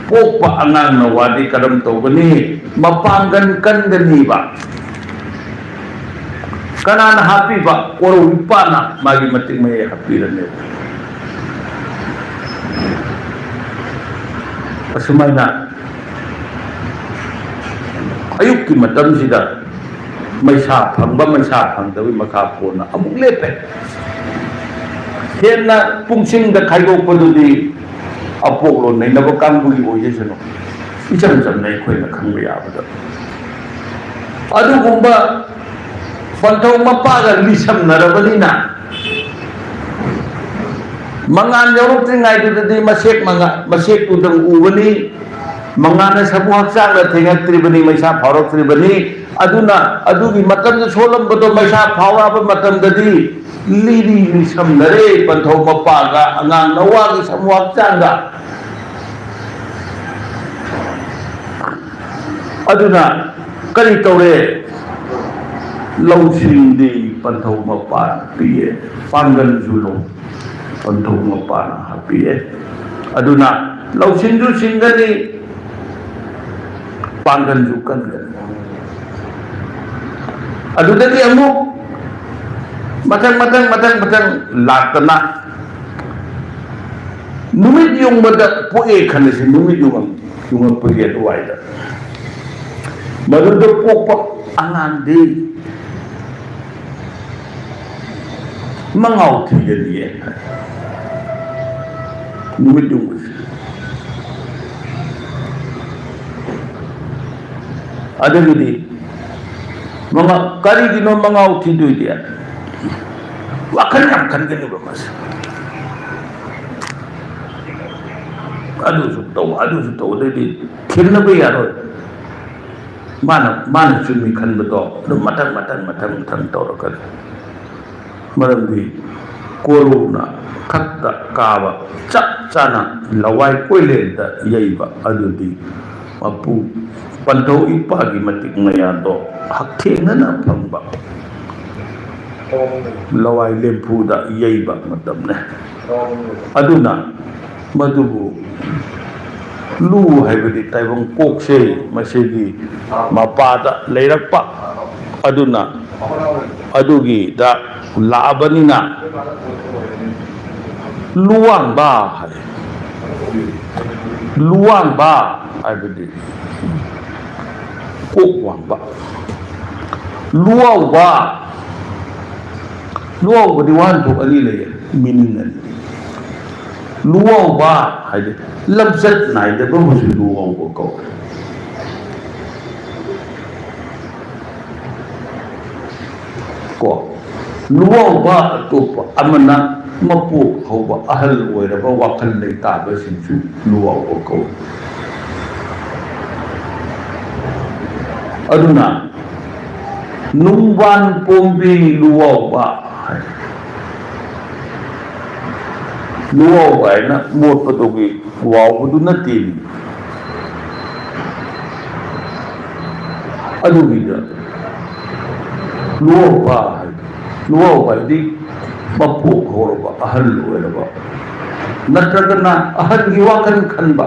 ꯄꯣꯛꯄ ꯑꯉꯥꯡꯅ ꯋꯥꯗꯤ ꯀꯔꯝ ꯇꯧꯒꯅꯤ? ꯃꯄꯥꯡꯒꯜ ꯀꯟꯒꯅꯤꯕ꯫ ꯀꯅꯥꯅ ꯍꯥꯞꯄꯤꯕ? ꯀꯣꯔꯧ ꯏꯄꯥꯅ ꯃꯥꯒꯤ ꯃꯇꯤꯛ ꯃꯌꯥꯏ ꯍꯥꯞꯄꯤꯔꯅꯦꯕ꯫ ꯑꯁꯨꯃꯥꯏꯅ ꯑꯌꯨꯛꯀꯤ ꯃꯇꯝꯁꯤꯗ ꯃꯩꯁꯥ ꯐꯪꯕ, ꯃꯩꯁꯥ ꯐꯪꯗꯕꯒꯤ ꯃꯈꯥ ꯄꯣꯟꯅ ꯑꯃꯨꯛ ꯂꯦꯞꯄꯦ꯫ ꯍꯦꯟꯅ ꯄꯨꯡꯁꯤꯡꯗ ꯈꯥꯏꯗꯣꯛꯄꯗꯨꯗꯤ ꯑꯄꯣꯛꯂꯣꯟ ꯅꯩꯅꯕ ꯀꯥꯡꯕꯨꯒꯤ ꯑꯣꯏꯖꯁꯅꯨ, ꯏꯆꯝ ꯆꯝꯅ ꯑꯩꯈꯣꯏꯅ ꯈꯪꯕ ꯌꯥꯕꯗ꯫ ꯑꯗꯨꯒꯨꯝꯕ ꯄꯟꯊꯧ ꯃꯄꯥꯒ ꯂꯤꯁꯝꯅꯔꯕꯅꯤꯅ, ꯃꯉꯥꯜ ꯌꯧꯔꯛꯇ꯭ꯔꯤꯉꯩꯗꯨꯗꯗꯤ ꯃꯁꯦꯛ ꯃꯉꯥ-, ꯃꯁꯦꯛꯇꯨꯗꯪ ꯎꯕꯅꯤ꯫ ꯃꯉꯥꯜꯅ ꯁꯃꯨ ꯍꯛꯆꯥꯡꯗ ꯊꯦꯡꯉꯛꯇ꯭ꯔꯤꯕꯅꯤ, ꯃꯩꯁꯥ ꯐꯥꯎꯔꯛꯇ꯭ꯔꯤꯕꯅꯤ꯫ ꯑꯗꯨꯅ ꯑꯗꯨꯒꯤ ꯃꯇꯝꯗ ꯁꯣꯛꯂꯝꯕꯗꯣ ꯃꯩꯁꯥ ꯐꯥꯎꯔꯛꯑꯕ ꯃꯇꯝꯗꯗꯤ ꯂꯤꯔꯤ ꯂꯤꯁꯝꯅꯔꯦ ꯄꯟꯊꯧ ꯃꯄꯥꯒ ꯑꯉꯥꯡ ꯅꯋꯥꯒꯤ ꯁꯃꯨ ꯍꯛꯆꯥꯡꯒ꯫ ꯑꯗꯨꯅ ꯀꯔꯤ ꯇꯧꯔꯦ? ꯂꯧꯁꯤꯡꯗꯤ ꯄꯟꯊꯧ ꯃꯄꯥꯅ ꯄꯤꯌꯦ, ꯄꯥꯡꯒꯜꯁꯨ ꯂꯧ-, ꯄꯟꯊꯧ ꯃꯄꯥꯅ ꯍꯥꯞꯄꯤꯌꯦ꯫ ꯑꯗꯨꯅ ꯂꯧꯁꯤꯡꯁꯨ ꯁꯤꯡꯒꯅꯤ, ꯄꯥꯡꯒꯜꯁꯨ ꯀꯟꯒꯅꯤ꯫ ꯑꯗꯨꯗꯒꯤ ꯑꯃꯨꯛ ꯃꯊꯪ, ꯃꯊꯪ, ꯃꯊꯪ, ꯃꯊꯪ ꯂꯥꯛꯇꯅ ꯅꯨꯃꯤꯠ ꯌꯨꯡꯕꯗ ꯄꯣꯛꯑꯦ ꯈꯜꯂꯁꯤ, ꯅꯨꯃꯤꯠ ꯌꯨꯡꯉꯝ-, ꯌꯨꯡꯉꯛꯄꯒꯤ ꯑꯗꯨꯋꯥꯏꯗ ꯃꯗꯨꯗ ꯄꯣꯛꯄ ꯑꯉꯥꯡꯗꯤ ꯃꯉꯥꯎ ꯊꯤꯒꯅꯤꯌꯦ꯫ ꯅꯨꯃꯤꯠ ꯌꯨꯡꯕꯁꯦ꯫ ꯑꯗꯒꯤꯗꯤ ꯃꯉꯥ-, ꯀꯔꯤꯒꯤꯅꯣ ꯃꯉꯥꯎ ꯊꯤꯗꯣꯏꯗꯤ? ꯋꯥꯈꯜ ꯌꯥꯝ ꯈꯟꯒꯅꯦꯕ ꯃꯥꯁꯦ꯫ ꯑꯗꯨꯁꯨ ꯇꯧ, ꯑꯗꯨꯁꯨ ꯇꯧ, ꯑꯗꯩꯗꯤ ꯊꯦꯡꯅꯕ ꯌꯥꯔꯣꯏ꯫ ꯃꯥꯅ, ꯃꯥꯅ ꯆꯨꯝꯃꯤ ꯈꯟꯕꯗꯣ ꯑꯗꯨꯝ ꯃꯊꯪ, ꯃꯊꯪ, ꯃꯊꯪ, ꯃꯊꯪ ꯇꯧꯔꯛꯀꯅꯤ꯫ ꯃꯔꯝꯗꯤ ꯀꯣꯔꯧꯅ ꯈꯛꯇ ꯀꯥꯕ, ꯆꯞ ꯆꯥꯅ ꯂꯋꯥꯏ ꯀꯣꯏꯂꯦꯟꯗ ꯌꯩꯕ ꯑꯗꯨꯗꯤ ꯃꯄꯨ ꯄꯟꯊꯧ ꯏꯄꯥꯒꯤ ꯃꯇꯤꯛ ꯃꯌꯥꯗꯣ ꯍꯛꯊꯦꯡꯅꯅ ꯐꯪꯕ ꯂꯋꯥꯏ ꯂꯦꯝꯐꯨꯗ ꯌꯩꯕ ꯃꯇꯝꯅꯦ꯫ ꯑꯗꯨꯅ ꯃꯗꯨꯕꯨ ꯂꯨ ꯍꯥꯏꯕꯗꯤ ꯇꯥꯏꯕꯪ ꯀꯣꯛꯁꯦ ꯃꯁꯤꯒꯤ ꯃꯄꯥꯗ ꯂꯩꯔꯛꯄ꯫ ꯑꯗꯨꯅ ꯑꯗꯨꯒꯤꯗ ꯂꯥꯛꯑꯕꯅꯤꯅ ꯂꯨꯋꯥꯡꯕ ꯍꯥꯏ꯫ ꯂꯨꯋꯥꯡꯕ ꯍꯥꯏꯕꯗꯤ ꯀꯣꯛ ꯋꯥꯡꯕ꯫ ꯂꯨꯋꯥꯎꯕ, ꯂꯨꯋꯥꯎꯕꯗꯤ ꯋꯥꯍꯟꯊꯣꯛ ꯑꯅꯤ ꯂꯩꯌꯦ, meaning ꯑꯅꯤ꯫ ꯂꯨꯋꯥꯎꯕ ꯍꯥꯏꯗꯤ ꯂꯝꯆꯠ ꯅꯥꯏꯗꯕ ꯑꯃꯁꯨ ꯂꯨꯋꯥꯎꯕ ꯀꯧꯏ꯫ ꯀꯣ, ꯂꯨꯋꯥꯎꯕ ꯑꯇꯣꯞꯄ ꯑꯃꯅ ꯃꯄꯣꯛ ꯍꯧꯕ ꯑꯍꯜ ꯑꯣꯏꯔꯕ ꯋꯥꯈꯜ ꯂꯩꯇꯥꯕꯁꯤꯡꯁꯨ ꯂꯨꯋꯥꯎꯕ ꯀꯧꯏ꯫ ꯑꯗꯨꯅ ꯅꯨꯡꯕꯥꯟ ꯄꯣꯝꯕꯤ ꯂꯨꯋꯥꯎꯕ ꯍꯥꯏ꯫ ꯂꯨꯋꯥꯎꯕ ꯍꯥꯏꯅ ꯃꯣꯠꯄꯗꯨꯒꯤ ꯋꯥꯎꯕꯗꯨ ꯅꯠꯇꯦ꯫ ꯑꯗꯨꯒꯤꯗ ꯂꯨꯋꯥꯎꯕ ꯍꯥꯏ꯫ ꯂꯨꯋꯥꯎꯕ ꯍꯥꯏꯗꯤ ꯃꯄꯣꯛ ꯍꯧꯔꯕ, ꯑꯍꯜ ꯑꯣꯏꯔꯕ, ꯅꯠꯇ꯭ꯔꯒꯅ ꯑꯍꯜꯒꯤ ꯋꯥꯈꯜ ꯈꯟꯕ꯫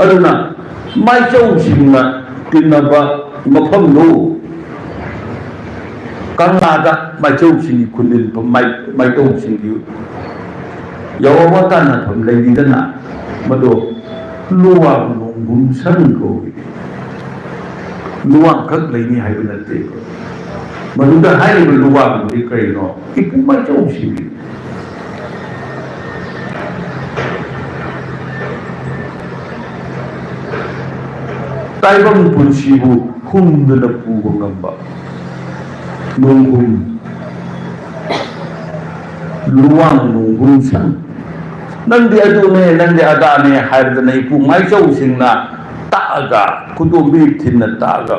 ꯑꯗꯨꯅ ꯃꯥꯏꯆꯧꯁꯤꯡꯅ ꯇꯤꯟꯅꯕ ꯃꯐꯝꯗꯨ, ꯀꯪꯂꯥꯗ ꯃꯥꯏꯆꯧꯁꯤꯡꯒꯤ ꯈꯨꯟꯗꯤꯟꯐꯝ, ꯃꯥꯏ-, ꯃꯥꯏꯆꯧꯁꯤꯡꯒꯤ ꯌꯥꯑꯣꯕ ꯇꯥꯟꯅꯐꯝ ꯂꯩꯔꯤꯗꯅ, ꯃꯗꯨ ꯂꯨꯋꯥꯡ ꯅꯣꯡꯒꯨꯝ ꯁꯪ ꯀꯧꯏ꯫ ꯂꯨꯋꯥꯡꯈꯛ ꯂꯩꯅꯤ ꯍꯥꯏꯕ ꯅꯠꯇꯦ꯫ ꯃꯗꯨꯗ ꯍꯥꯏꯔꯤꯕ ꯂꯨꯋꯥꯡꯗꯨꯗꯤ ꯀꯔꯤꯅꯣ? ꯏꯄꯨ ꯃꯥꯏꯆꯧꯁꯤꯡꯅꯤ꯫ ꯇꯥꯏꯕꯪ ꯄꯨꯟꯁꯤꯕꯨ ꯍꯨꯝꯗꯨꯅ ꯄꯨꯕ ꯉꯝꯕ ꯅꯣꯡꯒꯨꯝ, ꯂꯨꯋꯥꯡ ꯅꯣꯡꯒꯨꯝ ꯁꯪ, "ꯅꯪꯗꯤ ꯑꯗꯨꯅꯦ, ꯅꯪꯗꯤ ꯑꯗꯥꯅꯦ" ꯍꯥꯏꯔꯗꯅ ꯏꯄꯨ ꯃꯥꯏꯆꯧꯁꯤꯡꯅ ꯇꯥꯛꯑꯒ, ꯈꯨꯗꯣꯝꯕꯤ ꯊꯤꯟꯅ ꯇꯥꯛꯑꯒ,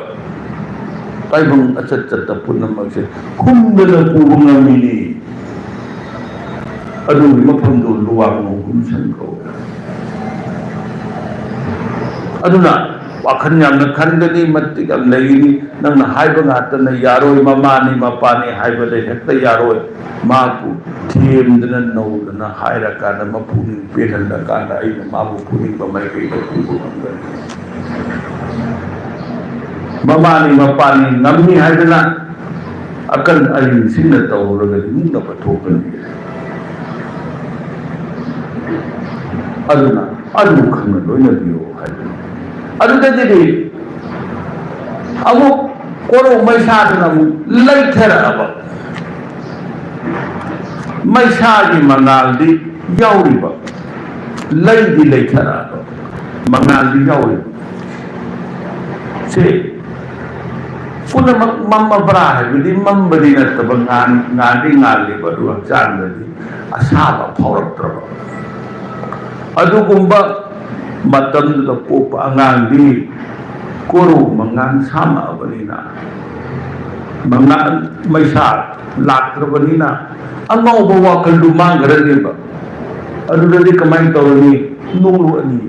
ꯇꯥꯏꯕꯪ ꯑꯆꯠ ꯆꯠꯇ ꯄꯨꯝꯅꯃꯛꯁꯦ ꯍꯨꯝꯗꯅ ꯄꯨꯕ ꯉꯝꯃꯤꯅꯤ꯫ ꯑꯗꯨꯒꯤ ꯃꯐꯝꯗꯨ ꯂꯨꯋꯥꯡ ꯅꯣꯡꯒꯨꯝ ꯁꯟ ꯀꯧꯋꯦ꯫ ꯑꯗꯨꯅ ꯋꯥꯈꯜ ꯌꯥꯝꯅ ꯈꯟꯒꯅꯤ, ꯃꯇꯤꯛ ꯌꯥꯝ ꯂꯩꯒꯅꯤ꯫ ꯅꯪꯅ ꯍꯥꯏꯕ ꯉꯥꯛꯇꯅ ꯌꯥꯔꯣꯏ, ꯃꯃꯥꯅꯤ ꯃꯄꯥꯅꯤ ꯍꯥꯏꯕꯗ ꯍꯦꯛꯇ ꯌꯥꯔꯣꯏ꯫ ꯃꯥꯕꯨ ꯊꯦꯝꯗꯅ ꯅꯧꯗꯅ ꯍꯥꯏꯔꯀꯥꯟꯗ, ꯃꯄꯨꯛꯅꯤꯡ ꯄꯦꯜꯍꯜꯂꯀꯥꯟꯗ ꯑꯩꯅ ꯃꯥꯕꯨ ꯐꯨꯅꯤꯡꯕ ꯃꯥꯏꯀꯩꯗ ꯄꯨꯕ ꯉꯝꯒꯅꯤ꯫ ꯃꯃꯥꯅꯤ ꯃꯄꯥꯅꯤ ꯉꯝꯃꯤ ꯍꯥꯏꯗꯅ ꯑꯀꯟ ꯑꯔꯤꯡꯁꯤꯡꯅ ꯇꯧꯔꯒꯗꯤ ꯃꯨꯛꯅꯕ ꯊꯣꯛꯀꯅꯤ꯫ ꯑꯗꯨꯅ ꯑꯗꯨ ꯈꯪꯅ ꯂꯣꯏꯅꯕꯤꯌꯨ ꯍꯥꯏꯕꯅꯤ꯫ ꯑꯗꯨꯗꯒꯤꯗꯤ ꯑꯃꯨꯛ ꯀꯣꯔꯧ ꯃꯩꯁꯥꯗꯨꯅ ꯑꯃꯨꯛ ꯂꯩꯊꯔꯛꯑꯕ꯫ ꯃꯩꯁꯥꯒꯤ ꯃꯉꯥꯜꯗꯤ ꯌꯥꯎꯔꯤꯕ, ꯂꯩꯗꯤ ꯂꯩꯊꯔꯛꯑꯕ, ꯃꯉꯥꯜꯗꯤ ꯌꯥꯎꯔꯤꯕ꯫ ꯁꯤ ꯄꯨꯝꯅꯃꯛ ꯃꯝꯃꯕ꯭ꯔꯥ ꯍꯥꯏꯕꯗꯤ ꯃꯝꯕꯗꯤ ꯅꯠꯇꯕ, ꯉꯥꯟ-, ꯉꯥꯟꯗꯤ ꯉꯥꯜꯂꯤꯕ, ꯑꯗꯨ ꯍꯛꯆꯥꯡꯗꯗꯤ ꯑꯁꯥꯕ ꯐꯥꯎꯔꯛꯇ꯭ꯔꯕ꯫ ꯑꯗꯨꯒꯨꯝꯕ ꯃꯇꯝꯗꯨꯗ ꯄꯣꯛꯄ ꯑꯉꯥꯡꯗꯤ ꯀꯣꯔꯧ ꯃꯉꯥꯟ ꯁꯥꯝꯃꯛꯑꯕꯅꯤꯅ, ꯃꯉꯥꯟ ꯃꯩꯁꯥ ꯂꯥꯛꯇ꯭ꯔꯕꯅꯤꯅ, ꯑꯉꯥꯎꯕ ꯋꯥꯈꯜꯗꯨ ꯃꯥꯡꯈ꯭ꯔꯅꯦꯕ꯫ ꯑꯗꯨꯗꯗꯤ ꯀꯃꯥꯏꯅ ꯇꯧꯔꯅꯤ? ꯅꯣꯛꯂꯛꯑꯅꯤ꯫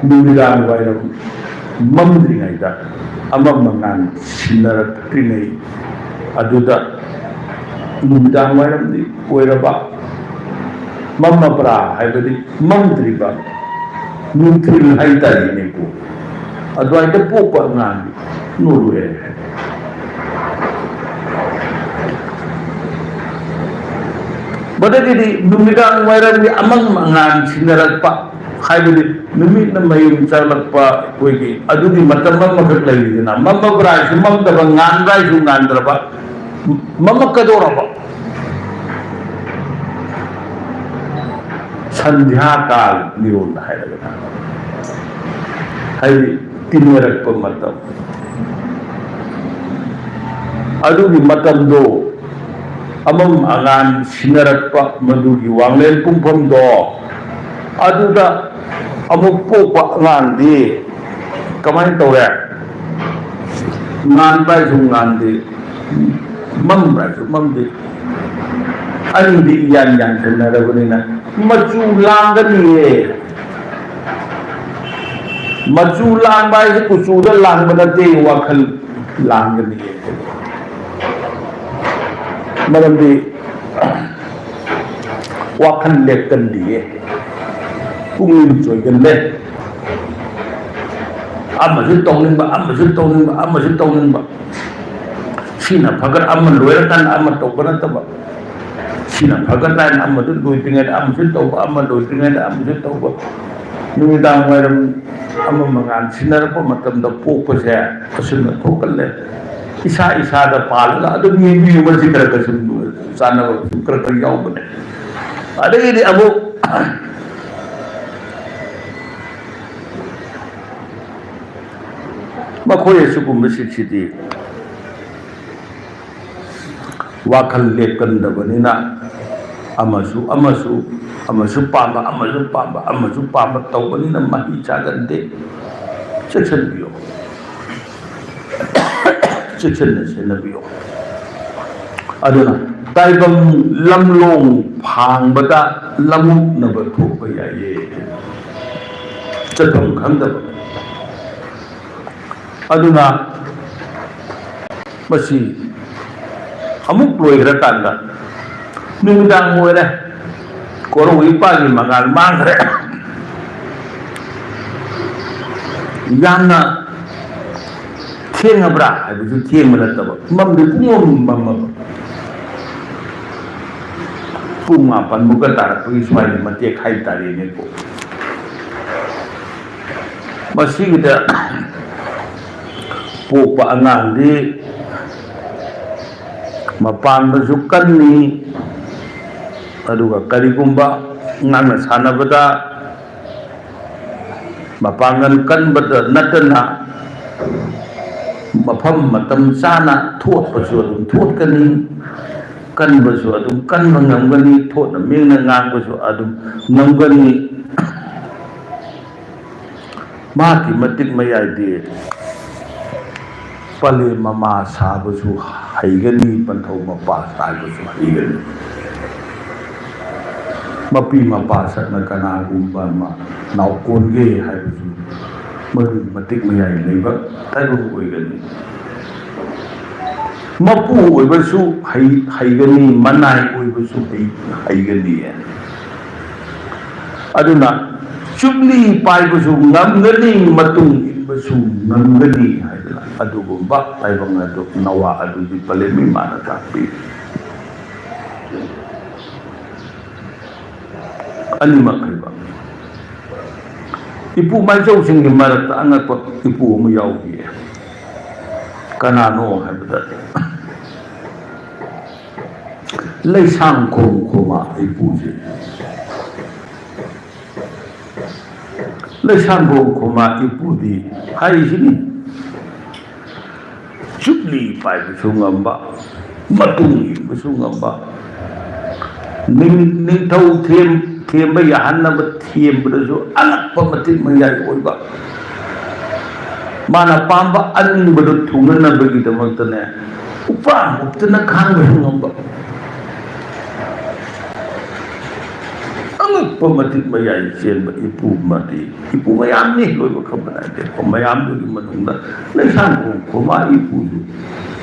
ꯅꯨꯃꯤꯗꯥꯡ ꯋꯥꯏꯔꯝ ꯃꯝꯗ꯭ꯔꯤꯉꯩꯗ, ꯑꯃꯝ ꯑꯉꯥꯟ ꯁꯤꯟꯅꯔꯛꯇ꯭ꯔꯤꯉꯩ ꯑꯗꯨꯗ, ꯅꯨꯃꯤꯗꯥꯡ ꯋꯥꯏꯔꯝꯗꯤ ꯑꯣꯏꯔꯕ, ꯃꯝꯃꯕ꯭ꯔꯥ ꯍꯥꯏꯕꯗꯤ ꯃꯝꯗ꯭ꯔꯤꯕ ꯅꯨꯡꯊꯤꯜ ꯍꯥꯏꯇꯥꯔꯦꯅꯦꯀꯣ, ꯑꯗꯨꯋꯥꯏꯗ ꯄꯣꯛꯄ ꯑꯉꯥꯡꯗꯤ ꯅꯣꯛꯂꯛꯑꯦ꯫ ꯃꯗꯨꯗꯒꯤꯗꯤ ꯅꯨꯃꯤꯗꯥꯡ ꯋꯥꯏꯔꯝꯒꯤ ꯑꯃꯝ ꯑꯉꯥꯟ ꯁꯤꯟꯅꯔꯛꯄ, ꯍꯥꯏꯕꯗꯤ ꯅꯨꯃꯤꯠꯅ ꯃꯌꯨꯝ ꯆꯪꯂꯛꯄ, ꯑꯩꯈꯣꯏꯒꯤ ꯑꯗꯨꯒꯤ ꯃꯇꯝ ꯑꯃꯈꯛ ꯂꯩꯔꯤꯗꯅ, ꯃꯝꯃꯕ꯭ꯔꯥ ꯍꯥꯏꯁꯨ ꯃꯝꯗꯕ, ꯉꯥꯟꯕ꯭ꯔꯥ ꯍꯥꯏꯁꯨ ꯉꯥꯟꯗ꯭ꯔꯕ, ꯃꯝꯃꯛꯀꯗꯧꯔꯕ ꯁꯟꯙ꯭ꯌꯥ ꯀꯥꯜ ꯃꯤꯔꯣꯟꯗ ꯍꯥꯏꯔꯒꯅ, ꯍꯥꯏꯗꯤ ꯇꯤꯟꯅꯔꯛꯄ ꯃꯇꯝ꯫ ꯑꯗꯨꯒꯤ ꯃꯇꯝꯗꯣ ꯑꯃꯝ ꯑꯉꯥꯟ ꯁꯤꯟꯅꯔꯛꯄ ꯃꯗꯨꯒꯤ ꯋꯥꯡꯂꯦꯟ ꯄꯨꯡꯐꯝꯗꯣ, ꯑꯗꯨꯗ ꯑꯃꯨꯛ ꯄꯣꯛꯄ ꯑꯉꯥꯡꯗꯤ ꯀꯃꯥꯏꯅ ꯇꯧꯔꯦ? ꯉꯥꯟꯕ ꯍꯥꯏꯁꯨ ꯉꯥꯟꯗꯦ, ꯃꯝꯕ ꯍꯥꯏꯁꯨ ꯃꯝꯗꯦ, ꯑꯅꯤꯗꯤ ꯏꯌꯥꯟ ꯌꯥꯟꯁꯤꯟꯅꯔꯕꯅꯤꯅ ꯃꯆꯨ ꯂꯥꯡꯒꯅꯤꯌꯦ꯫ ꯃꯆꯨ ꯂꯥꯡꯕ ꯍꯥꯏꯁꯦ ꯀꯨꯆꯨꯗ ꯂꯥꯡꯕ ꯅꯠꯇꯦ, ꯋꯥꯈꯜ ꯂꯥꯡꯒꯅꯤꯌꯦ꯫ ꯃꯔꯝꯗꯤ ꯋꯥꯈꯜ ꯂꯦꯞꯀꯟꯗꯤꯌꯦ, ꯄꯨꯛꯅꯤꯡ ꯆꯣꯏꯒꯜꯂꯦ꯫ ꯑꯃꯁꯨ ꯇꯧꯅꯤꯡꯕ, ꯑꯃꯁꯨ ꯇꯧꯅꯤꯡꯕ, ꯑꯃꯁꯨ ꯇꯧꯅꯤꯡꯕ꯫ ꯁꯤꯅ ꯐꯒꯠ ꯑꯃ ꯂꯣꯏꯔꯀꯥꯟꯗ ꯑꯃ ꯇꯧꯕ ꯅꯠꯇꯕ, ꯁꯤꯅ ꯐꯒꯠ ꯍꯥꯏꯅ ꯑꯃꯗꯨ ꯂꯣꯏꯗ꯭ꯔꯤꯉꯩꯗ ꯑꯃꯁꯨ ꯇꯧꯕ, ꯑꯃ ꯂꯣꯏꯗ꯭ꯔꯤꯉꯩꯗ ꯑꯃꯁꯨ ꯇꯧꯕ꯫ ꯅꯨꯃꯤꯗꯥꯡ ꯋꯥꯏꯔꯝ ꯑꯃ ꯃꯉꯥꯜ ꯁꯤꯟꯅꯔꯛꯄ ꯃꯇꯝꯗ ꯄꯣꯛꯄꯁꯦ ꯑꯁꯨꯝꯅ ꯊꯣꯛꯀꯜꯂꯦ꯫ ꯏꯁꯥ ꯏꯁꯥꯗ ꯄꯥꯜꯂꯒ ꯑꯗꯨꯝ ꯌꯦꯡꯕꯤꯌꯨ, ꯃꯁꯤ ꯈꯔ ꯈꯔ ꯁꯨꯝ ꯆꯥꯟꯅꯕ ꯈꯔ ꯈꯔ ꯌꯥꯎꯕꯅꯦ꯫ ꯑꯗꯒꯤꯗꯤ ꯑꯃꯨꯛ ꯃꯈꯣꯏ ꯑꯁꯤꯒꯨꯝꯕꯁꯤꯡꯁꯤꯗꯤ ꯋꯥꯈꯜ ꯂꯦꯞꯀꯟꯗꯕꯅꯤꯅ ꯑꯃꯁꯨ ꯑꯃꯁꯨ ꯑꯃꯁꯨ ꯄꯥꯝꯕ, ꯑꯃꯁꯨ ꯄꯥꯝꯕ, ꯑꯃꯁꯨ ꯄꯥꯝꯕ ꯇꯧꯕꯅꯤꯅ ꯃꯍꯩ ꯆꯥꯒꯟꯗꯦ꯫ ꯆꯦꯛꯁꯤꯟꯕꯤꯌꯨ, ꯆꯦꯛꯁꯤꯟꯅ ꯁꯦꯟꯅꯕꯤꯌꯨ꯫ ꯑꯗꯨꯅ ꯇꯥꯏꯕꯪ ꯂꯝꯂꯣꯡ ꯐꯥꯡꯕꯗ ꯂꯝꯑꯣꯛꯅꯕ ꯊꯣꯛꯄ ꯌꯥꯏꯌꯦ, ꯆꯠꯐꯝ ꯈꯪꯗꯕ꯫ ꯑꯗꯨꯅ ꯃꯁꯤ ꯑꯃꯨꯛ ꯂꯣꯏꯈ꯭ꯔꯀꯥꯟꯗ ꯅꯨꯃꯤꯗꯥꯡ ꯑꯣꯏꯔꯦ, ꯀꯣꯔꯧ ꯏꯄꯥꯒꯤ ꯃꯉꯥꯜ ꯃꯥꯡꯈ꯭ꯔꯦ꯫ ꯌꯥꯝꯅ ꯊꯦꯡꯉꯕ꯭ꯔꯥ ꯍꯥꯏꯕꯁꯨ ꯊꯦꯡꯕ ꯅꯠꯇꯕ, ꯃꯝꯗꯤ ꯄꯨꯡꯃꯝ ꯃꯝꯃꯕ꯫ ꯄꯨꯡ ꯃꯥꯄꯟꯃꯨꯛꯀ ꯇꯥꯔꯛꯄꯒꯤ ꯁ꯭ꯋꯥꯏꯒꯤ ꯃꯇꯦꯛ ꯍꯥꯏꯇꯥꯔꯦꯅꯦꯀꯣ꯫ ꯃꯁꯤꯒꯤꯗ ꯄꯣꯛꯄ ꯑꯉꯥꯡꯗꯤ ꯃꯄꯥꯡꯒꯜꯁꯨ ꯀꯟꯅꯤ, ꯑꯗꯨꯒ ꯀꯔꯤꯒꯨꯝꯕ ꯉꯥꯡꯅ ꯁꯥꯟꯅꯕꯗ ꯃꯄꯥꯡꯒꯜ ꯀꯟꯕꯗ ꯅꯠꯇꯅ ꯃꯐꯝ ꯃꯇꯝ ꯆꯥꯅ ꯊꯣꯠꯄꯁꯨ ꯑꯗꯨꯝ ꯊꯣꯠꯀꯅꯤ, ꯀꯟꯕꯁꯨ ꯑꯗꯨꯝ ꯀꯟꯕ ꯉꯝꯒꯅꯤ, ꯊꯣꯠꯅ ꯃꯦꯡꯅ ꯉꯥꯡꯕꯁꯨ ꯑꯗꯨꯝ ꯉꯝꯒꯅꯤ꯫ ꯃꯍꯥꯛꯀꯤ ꯃꯇꯤꯛ ꯃꯌꯥꯏꯗꯤ ꯄꯂꯦꯝ ꯃꯃꯥ ꯁꯥꯕꯁꯨ ꯍꯩꯒꯅꯤ, ꯄꯟꯊꯧ ꯃꯄꯥ ꯁꯥꯕꯁꯨ ꯍꯩꯒꯅꯤ꯫ ꯃꯄꯤ ꯃꯄꯥ ꯁꯛꯅ ꯀꯅꯥꯒꯨꯝꯕ ꯑꯃ ꯅꯥꯎꯀꯣꯟꯒꯦ ꯍꯥꯏꯕꯁꯨ ꯃꯗꯨꯒꯤ ꯃꯇꯤꯛ ꯃꯌꯥꯏ ꯂꯩꯕ ꯇꯥꯏꯕꯪ ꯑꯣꯏꯒꯅꯤ꯫ ꯃꯄꯨ ꯑꯣꯏꯕꯁꯨ ꯍꯩ-, ꯍꯩꯒꯅꯤ, ꯃꯅꯥꯏ ꯑꯣꯏꯕꯁꯨ ꯍꯩ-, ꯍꯩꯒꯅꯤ꯫ ꯑꯗꯨꯅ ꯆꯨꯞꯂꯤ ꯄꯥꯏꯕꯁꯨ ꯉꯝꯒꯅꯤ, ꯃꯇꯨꯡ ꯏꯟꯕꯁꯨ ꯉꯝꯒꯅꯤ ꯍꯥꯏꯗꯅ ꯑꯗꯨꯒꯨꯝꯕ ꯇꯥꯏꯕꯪ ꯑꯗꯨ ꯅꯋꯥ ꯑꯗꯨꯗꯤ ꯄꯂꯦꯝ ꯏꯃꯥꯅ ꯇꯥꯛꯄꯤ꯫ ꯑꯅꯤꯃꯛ ꯍꯩꯕ꯫ ꯏꯄꯨ ꯃꯥꯏꯆꯧꯁꯤꯡꯒꯤ ꯃꯔꯛꯇ ꯑꯉꯛꯄ ꯏꯄꯨ ꯑꯃ ꯌꯥꯎꯈꯤꯌꯦ꯫ ꯀꯅꯥꯅꯣ ꯍꯥꯏꯕꯗ, ꯂꯩꯁꯥꯡꯈꯣꯡ ꯈꯣꯃꯥ ꯏꯄꯨꯁꯦ꯫ ꯂꯩꯁꯥꯡꯈꯣꯡ ꯈꯣꯃꯥ ꯏꯄꯨꯗꯤ ꯍꯥꯏꯔꯤꯁꯤꯅꯤ꯫ ꯆꯨꯞꯂꯤ ꯄꯥꯏꯕꯁꯨ ꯉꯝꯕ, ꯃꯇꯨꯡ ꯏꯟꯕꯁꯨ ꯉꯝꯕ, ꯅꯤꯡ-, ꯅꯤꯡꯊꯧ ꯊꯦꯝ-, ꯊꯦꯝꯕ ꯌꯥꯍꯟꯅꯕ ꯊꯦꯝꯕꯗꯁꯨ ꯑꯉꯛꯄ ꯃꯇꯤꯛ ꯃꯌꯥꯏ ꯑꯣꯏꯕ, ꯃꯥꯅ ꯄꯥꯝꯕ ꯑꯅꯤꯡꯕꯗꯨ ꯊꯨꯡꯅꯅꯕꯒꯤꯗꯃꯛꯇꯅꯦ, ꯎꯄꯥ ꯃꯨꯛꯇꯅ ꯈꯥꯡꯕꯁꯨ ꯉꯝꯕ, ꯑꯉꯛꯄ ꯃꯇꯤꯛ ꯃꯌꯥꯏ ꯆꯦꯟꯕ ꯏꯄꯨ ꯑꯃꯗꯤ ꯏꯄꯨ ꯃꯌꯥꯝꯅꯤ, ꯂꯣꯏꯕ ꯈꯝꯕ ꯅꯥꯏꯗꯦ꯫ ꯃꯌꯥꯝꯗꯨꯒꯤ ꯃꯅꯨꯡꯗ ꯂꯩꯁꯥꯡꯈꯣꯡ ꯈꯣꯃꯥ ꯏꯄꯨꯁꯨ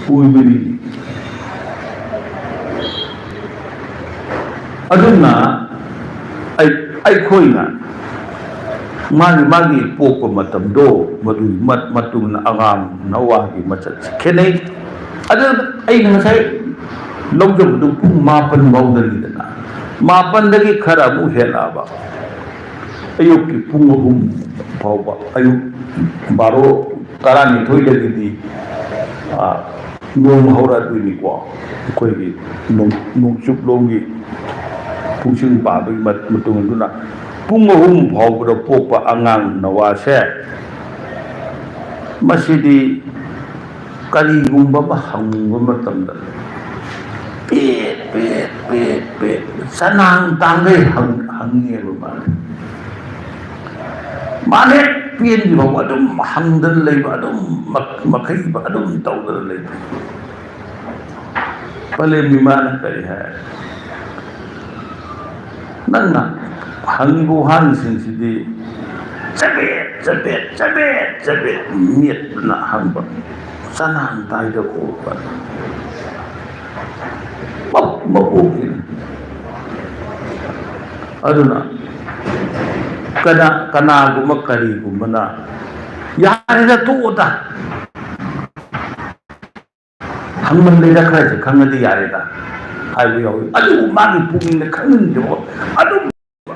ꯑꯣꯏꯕꯅꯤ꯫ ꯑꯗꯨꯅ ꯑꯩ-, ꯑꯩꯈꯣꯏꯅ ꯃꯥꯒꯤ, ꯃꯥꯒꯤ ꯄꯣꯛꯄ ꯃꯇꯝꯗꯣ, ꯃꯗꯨꯒꯤ ꯃ-, ꯃꯇꯨꯡ ꯏꯟꯅ ꯑꯉꯥꯡ ꯅꯋꯥꯒꯤ ꯃꯆꯠꯁꯦ ꯈꯦꯠꯅꯩ꯫ ꯑꯗꯨ ꯑꯩꯅ ꯉꯁꯥꯏ ꯂꯧꯖꯕꯗꯨ ꯄꯨꯡ ꯃꯥꯄꯟ ꯐꯥꯎꯗꯅꯤꯗꯅ, ꯃꯥꯄꯟꯗꯒꯤ ꯈꯔ ꯑꯃꯨꯛ ꯍꯦꯜꯂꯛꯑꯕ, ꯑꯌꯨꯛꯀꯤ ꯄꯨꯡ ꯑꯍꯨꯝ ꯐꯥꯎꯕ, ꯑꯌꯨꯛ ꯕꯥꯔꯣ, ꯇꯔꯥꯅꯤꯊꯣꯏꯗꯒꯤꯗꯤ, ꯑ, ꯅꯣꯡ ꯍꯧꯔꯛꯑꯗꯣꯏꯅꯤꯀꯣ꯫ ꯑꯩꯈꯣꯏꯒꯤ ꯅꯣꯡ-, ꯅꯣꯡꯆꯨꯞꯂꯣꯝꯒꯤ ꯄꯨꯡꯁꯤꯡ ꯄꯥꯕꯒꯤ ꯃ-, ꯃꯇꯨꯡ ꯏꯟꯗꯨꯅ ꯄꯨꯡ ꯑꯍꯨꯝ ꯐꯥꯎꯕꯗ ꯄꯣꯛꯄ ꯑꯉꯥꯡ ꯅꯋꯥꯁꯦ, ꯃꯁꯤꯗꯤ ꯀꯔꯤꯒꯨꯝꯕ ꯑꯃ ꯍꯪꯕ ꯃꯇꯝꯗ ꯄꯦꯠ ꯄꯦꯠ ꯄꯦꯠ ꯄꯦꯠ ꯆꯅꯥꯡ ꯇꯥꯡꯈꯩ ꯍꯪ-, ꯍꯪꯉꯦꯕ ꯃꯥꯅ꯫ ꯃꯥꯅ ꯍꯦꯛ ꯄꯦꯟꯗ꯭ꯔꯤ ꯐꯥꯎꯕ ꯑꯗꯨꯝ ꯍꯪꯗꯅ ꯂꯩꯕ, ꯑꯗꯨꯝ ꯃ-, ꯃꯈꯩ ꯑꯗꯨꯝ ꯇꯧꯗꯅ ꯂꯩꯕ꯫ ꯄꯂꯦꯝ ꯏꯃꯥꯅ ꯀꯔꯤ ꯍꯥꯏ? "ꯅꯪꯅ ꯍꯪꯉꯤꯕ ꯋꯥꯍꯪꯁꯤꯡꯁꯤꯗꯤ ꯆꯕꯦꯠ, ꯆꯕꯦꯠ, ꯆꯕꯦꯠ, ꯆꯕꯦꯠ ꯃꯦꯠꯇꯨꯅ ꯍꯪꯕ꯫ ꯆꯅꯥꯡ ꯇꯥꯏꯗ ꯈꯣꯠꯄ ꯃ-, ꯃꯀꯣꯛꯁꯤꯅ"꯫ ꯑꯗꯨꯅ ꯀꯅꯥ-, ꯀꯅꯥꯒꯨꯝꯕ ꯀꯔꯤꯒꯨꯝꯕꯅ "ꯌꯥꯔꯦꯗ, ꯇꯣꯛꯑꯣꯗ, ꯍꯪꯃꯟꯂꯦꯗ, ꯈꯔꯁꯦ ꯈꯪꯉꯗꯤ ꯌꯥꯔꯦꯗ" ꯍꯥꯏꯕ ꯌꯥꯎꯏ꯫ ꯑꯗꯨꯕꯨ ꯃꯥꯒꯤ ꯄꯨꯛꯅꯤꯡꯗ ꯈꯪꯍꯟꯗꯦꯕ꯫ ꯑꯗꯨꯝ,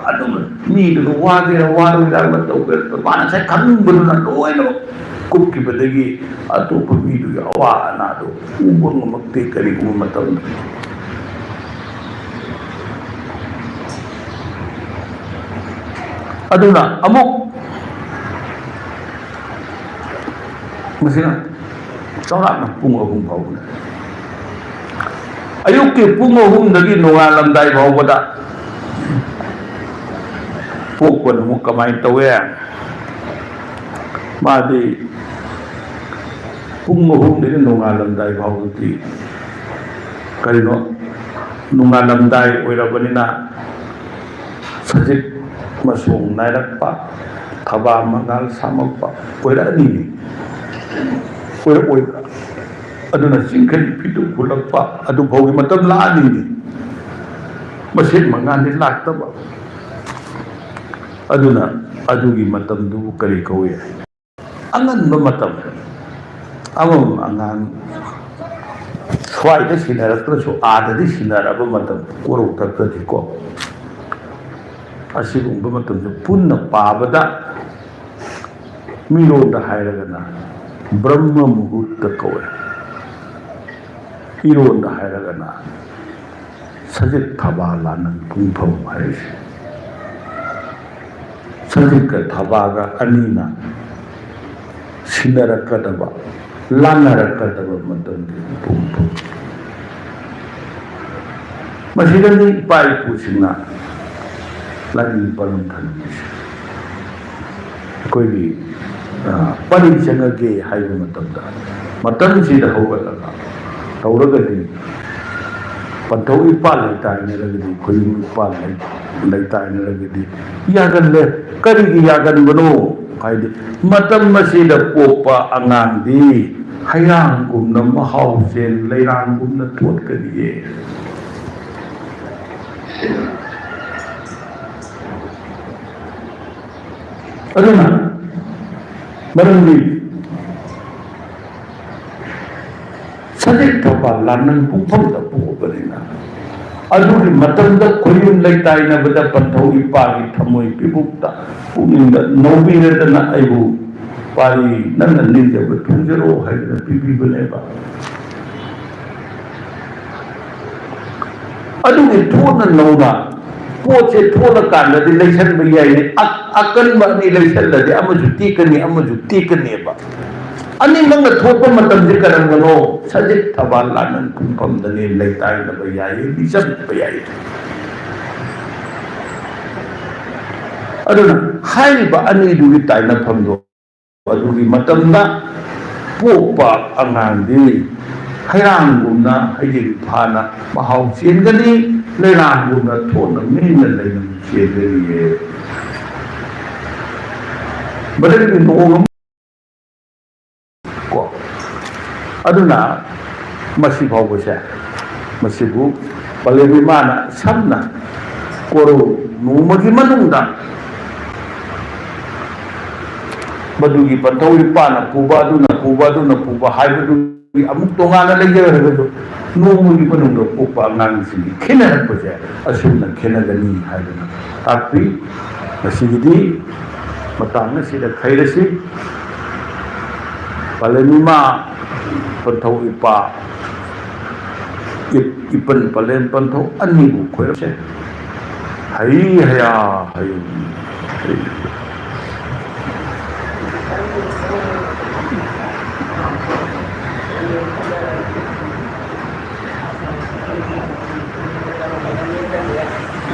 ꯑꯗꯨꯝ ꯃꯤꯗꯨꯅ ꯋꯥꯒꯦꯔꯥ ꯋꯥꯔꯣꯏꯔꯥ ꯑꯃ ꯇꯧꯒꯦꯔꯥ, ꯃꯥꯅ ꯉꯁꯥꯏ ꯈꯪꯅꯤꯡꯕꯗꯨꯅ ꯂꯣꯏꯅꯃꯛ ꯀꯨꯞꯈꯤꯕꯗꯒꯤ ꯑꯇꯣꯞꯄ ꯃꯤꯗꯨꯒꯤ ꯑꯋꯥ ꯑꯅꯥꯗꯨ ꯎꯕ ꯉꯝꯃꯛꯇꯦ ꯀꯔꯤꯒꯨꯝꯕ ꯃꯇꯝꯗ꯫ ꯑꯗꯨꯅ ꯑꯃꯨꯛ ꯃꯁꯤꯅ ꯆꯥꯎꯔꯥꯛꯅ ꯄꯨꯡ ꯑꯍꯨꯝ ꯐꯥꯎꯕꯅꯤ꯫ ꯑꯌꯨꯛꯀꯤ ꯄꯨꯡ ꯑꯍꯨꯝꯗꯒꯤ ꯅꯣꯡꯉꯥꯜꯂꯝꯗꯥꯏ ꯐꯥꯎꯕꯗ ꯄꯣꯛꯄꯅ ꯑꯃꯨꯛ ꯀꯃꯥꯏꯅ ꯇꯧꯋꯦ? ꯃꯥꯗꯤ ꯄꯨꯡ ꯑꯍꯨꯝꯗꯒꯤ ꯅꯣꯡꯉꯥꯜꯂꯝꯗꯥꯏ ꯐꯥꯎꯕꯗꯤ ꯀꯔꯤꯅꯣ? ꯅꯣꯡꯉꯥꯜꯂꯝꯗꯥꯏ ꯑꯣꯏꯔꯕꯅꯤꯅ ꯁꯖꯤꯛ ꯃꯁꯣꯡ ꯅꯥꯏꯔꯛꯄ, ꯊꯕꯥ ꯃꯉꯥꯜ ꯁꯥꯃꯛꯄ ꯑꯣꯏꯔꯛꯑꯅꯤꯅꯦ꯫ ꯑꯣꯏꯔꯛꯑꯣꯏꯗ꯭ꯔꯥ? ꯑꯗꯨꯅ ꯆꯤꯡꯈꯩ ꯐꯤꯗꯨ ꯍꯨꯜꯂꯛꯄ ꯑꯗꯨꯐꯥꯎꯒꯤ ꯃꯇꯝ ꯂꯥꯛꯑꯅꯤꯅꯦ꯫ ꯃꯁꯦꯛ ꯃꯉꯥꯜꯗꯤ ꯂꯥꯛꯇꯕ꯫ ꯑꯗꯨꯅ ꯑꯗꯨꯒꯤ ꯃꯇꯝꯗꯨꯕꯨ ꯀꯔꯤ ꯀꯧꯏ? ꯑꯉꯟꯕ ꯃꯇꯝ꯫ ꯑꯃꯃꯝ ꯑꯉꯥꯡ ꯁ꯭ꯋꯥꯏꯗ ꯁꯤꯟꯅꯔꯛꯇ꯭ꯔꯁꯨ ꯑꯥꯗꯗꯤ ꯁꯤꯟꯅꯔꯕ ꯃꯇꯝ, ꯀꯣꯔꯧꯊꯛꯇꯗꯤꯀꯣ꯫ ꯑꯁꯤꯒꯨꯝꯕ ꯃꯇꯝꯁꯦ ꯄꯨꯟꯅ ꯄꯥꯕꯗ ꯃꯤꯔꯣꯟꯗ ꯍꯥꯏꯔꯒꯅ ꯕ꯭ꯔꯍ꯭ꯃ ꯃꯨꯍꯨꯔꯇ ꯀꯧꯋꯦ꯫ ꯏꯔꯣꯟꯗ ꯍꯥꯏꯔꯒꯅ ꯁꯖꯤꯛ ꯊꯕꯥ ꯂꯥꯅꯟ ꯄꯨꯡꯐꯝ ꯍꯥꯏꯔꯤꯁꯦ꯫ ꯁꯖꯤꯛꯀ ꯊꯕꯥꯒ ꯑꯅꯤꯅ ꯁꯤꯟꯅꯔꯛꯀꯗꯕ ꯂꯥꯟꯅꯔꯛꯀꯗꯕ ꯃꯇꯝꯗꯤ ꯄꯨꯡ ꯄꯨꯡ꯫ ꯃꯁꯤꯗꯅꯤ ꯏꯄꯥ ꯏꯄꯨꯁꯤꯡꯅ ꯂꯥꯏꯅꯤꯡ ꯄꯔꯝ ꯊꯝꯕꯤꯁꯦ꯫ ꯑꯩꯈꯣꯏꯒꯤ, ꯑ, ꯄꯔꯤ ꯆꯪꯉꯒꯦ ꯍꯥꯏꯕ ꯃꯇꯝꯗ, ꯃꯇꯝꯁꯤꯗ ꯍꯧꯒꯠꯂꯒ ꯇꯧꯔꯒꯗꯤ, ꯄꯟꯊꯧ ꯏꯄꯥ ꯂꯩꯇꯥꯏꯅꯔꯒꯗꯤ, ꯈꯣꯏꯔꯨꯝ ꯏꯄꯥ ꯂꯩ-, ꯂꯩꯇꯥꯏꯅꯔꯒꯗꯤ ꯌꯥꯒꯜꯂꯦ꯫ ꯀꯔꯤꯒꯤ ꯌꯥꯒꯟꯕꯅꯣ ꯍꯥꯏꯗꯤ, ꯃꯇꯝ ꯑꯁꯤꯗ ꯄꯣꯛꯄ ꯑꯉꯥꯡꯗꯤ ꯍꯩꯔꯥꯡꯒꯨꯝꯅ ꯃꯍꯥꯎ ꯆꯦꯟ, ꯂꯩꯔꯥꯡꯒꯨꯝꯅ ꯊꯣꯠꯀꯅꯤꯌꯦ꯫ ꯑꯗꯨꯅ ꯃꯔꯝꯗꯤ ꯁꯖꯤꯛ ꯊꯧꯕꯥꯜ ꯂꯥꯟꯃꯟ ꯄꯨꯡꯐꯝꯗ ꯄꯣꯛꯑꯕꯅꯤꯅ, ꯑꯗꯨꯒꯤ ꯃꯇꯝꯗ ꯈꯣꯏꯌꯨꯝ ꯂꯩꯇꯥꯏꯅꯕꯗ ꯄꯟꯊꯧ ꯏꯄꯥꯒꯤ ꯊꯃꯣꯏ ꯄꯤꯕꯨꯛꯇ, ꯄꯨꯛꯅꯤꯡꯗ ꯅꯧꯕꯤꯔꯗꯅ ꯑꯩꯕꯨ ꯄꯥꯔꯤ ꯅꯪꯅ ꯅꯤꯡꯖꯕ ꯊꯨꯡꯖꯔꯣ ꯍꯥꯏꯗꯅ ꯄꯤꯕꯤꯕꯅꯦꯕ꯫ ꯑꯗꯨꯒꯤ ꯊꯣꯠꯅ ꯅꯧꯅ ꯄꯣꯠꯁꯦ ꯊꯣꯠꯂꯀꯥꯟꯗꯗꯤ ꯂꯩꯁꯟꯕ ꯌꯥꯏꯅꯦ꯫ ꯑ-, ꯑꯀꯟꯕ ꯑꯅꯤ ꯂꯩꯁꯜꯂꯗꯤ ꯑꯃꯁꯨ ꯇꯦꯛꯀꯅꯤ, ꯑꯃꯁꯨ ꯇꯦꯛꯀꯅꯦꯕ꯫ ꯑꯅꯤꯃꯛꯅ ꯊꯣꯛꯄ ꯃꯇꯝꯁꯦ ꯀꯔꯝꯕꯅꯣ? ꯁꯖꯤꯛ ꯊꯕꯥꯜ ꯂꯥꯟꯃꯟ ꯄꯨꯡꯐꯝꯗꯅꯦ ꯂꯩꯇꯥꯏꯅꯕ ꯌꯥꯏ, ꯂꯤꯆꯠꯄ ꯌꯥꯏ꯫ ꯑꯗꯨꯅ ꯍꯥꯏꯔꯤꯕ ꯑꯅꯤꯗꯨꯒꯤ ꯇꯥꯏꯅꯐꯝꯗꯣ ꯑꯗꯨꯒꯤ ꯃꯇꯝꯗ ꯄꯣꯛꯄ ꯑꯉꯥꯡꯗꯤ ꯍꯩꯔꯥꯡꯒꯨꯝꯅ ꯍꯌꯦꯡ ꯐꯥꯅ ꯃꯍꯥꯎ ꯆꯦꯟꯒꯅꯤ, ꯂꯩꯔꯥꯡꯒꯨꯝꯅ ꯊꯣꯠꯅ ꯃꯤꯅ ꯂꯩꯅ ꯆꯦꯟꯒꯅꯤꯌꯦ꯫ ꯃꯗꯨꯒꯤ ꯃꯑꯣꯡ ꯑꯃ ꯀꯣ꯫ ꯑꯗꯨꯅ ꯃꯁꯤ ꯐꯥꯎꯕꯁꯦ, ꯃꯁꯤꯕꯨ ꯄꯂꯦꯝ ꯏꯃꯥꯅ ꯁꯝꯅ ꯀꯣꯔꯧ ꯅꯣꯡꯃꯒꯤ ꯃꯅꯨꯡꯗ ꯃꯗꯨꯒꯤ ꯄꯟꯊꯧ ꯏꯄꯥꯅ ꯄꯨꯕ, ꯑꯗꯨꯅ ꯄꯨꯕ, ꯑꯗꯨꯅ ꯄꯨꯕ ꯍꯥꯏꯕꯗꯨꯒꯤ ꯑꯃꯨꯛ ꯇꯣꯉꯥꯟꯅ ꯂꯩꯖꯔꯒꯁꯨ, ꯅꯣꯡꯃꯒꯤ ꯃꯅꯨꯡꯗ ꯄꯣꯛꯄ ꯑꯉꯥꯡꯁꯤꯡꯒꯤ ꯈꯦꯠꯅꯔꯛꯄꯁꯦ ꯑꯁꯨꯝꯅ ꯈꯦꯠꯅꯒꯅꯤ ꯍꯥꯏꯗꯅ ꯇꯥꯛꯄꯤ꯫ ꯉꯁꯤꯒꯤꯗꯤ ꯃꯇꯥꯡ ꯑꯁꯤꯗ ꯈꯩꯔꯁꯤ꯫ ꯄꯂꯦꯝ ꯏꯃꯥ, ꯄꯟꯊꯧ ꯏꯄꯥ, ꯏꯞ-, ꯏꯄꯟ ꯄꯂꯦꯝ ꯄꯟꯊꯧ ꯑꯅꯤꯕꯨ ꯈꯣꯏꯔꯝꯁꯦ꯫ ꯍꯩ ꯍꯌꯥ ꯍꯩ꯫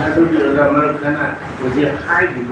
ꯑꯗꯨꯒꯤ ꯑꯣꯖꯥ ꯃꯔꯛ ꯈꯔꯅ ꯍꯧꯖꯤꯛ ꯍꯥꯏꯔꯤꯕ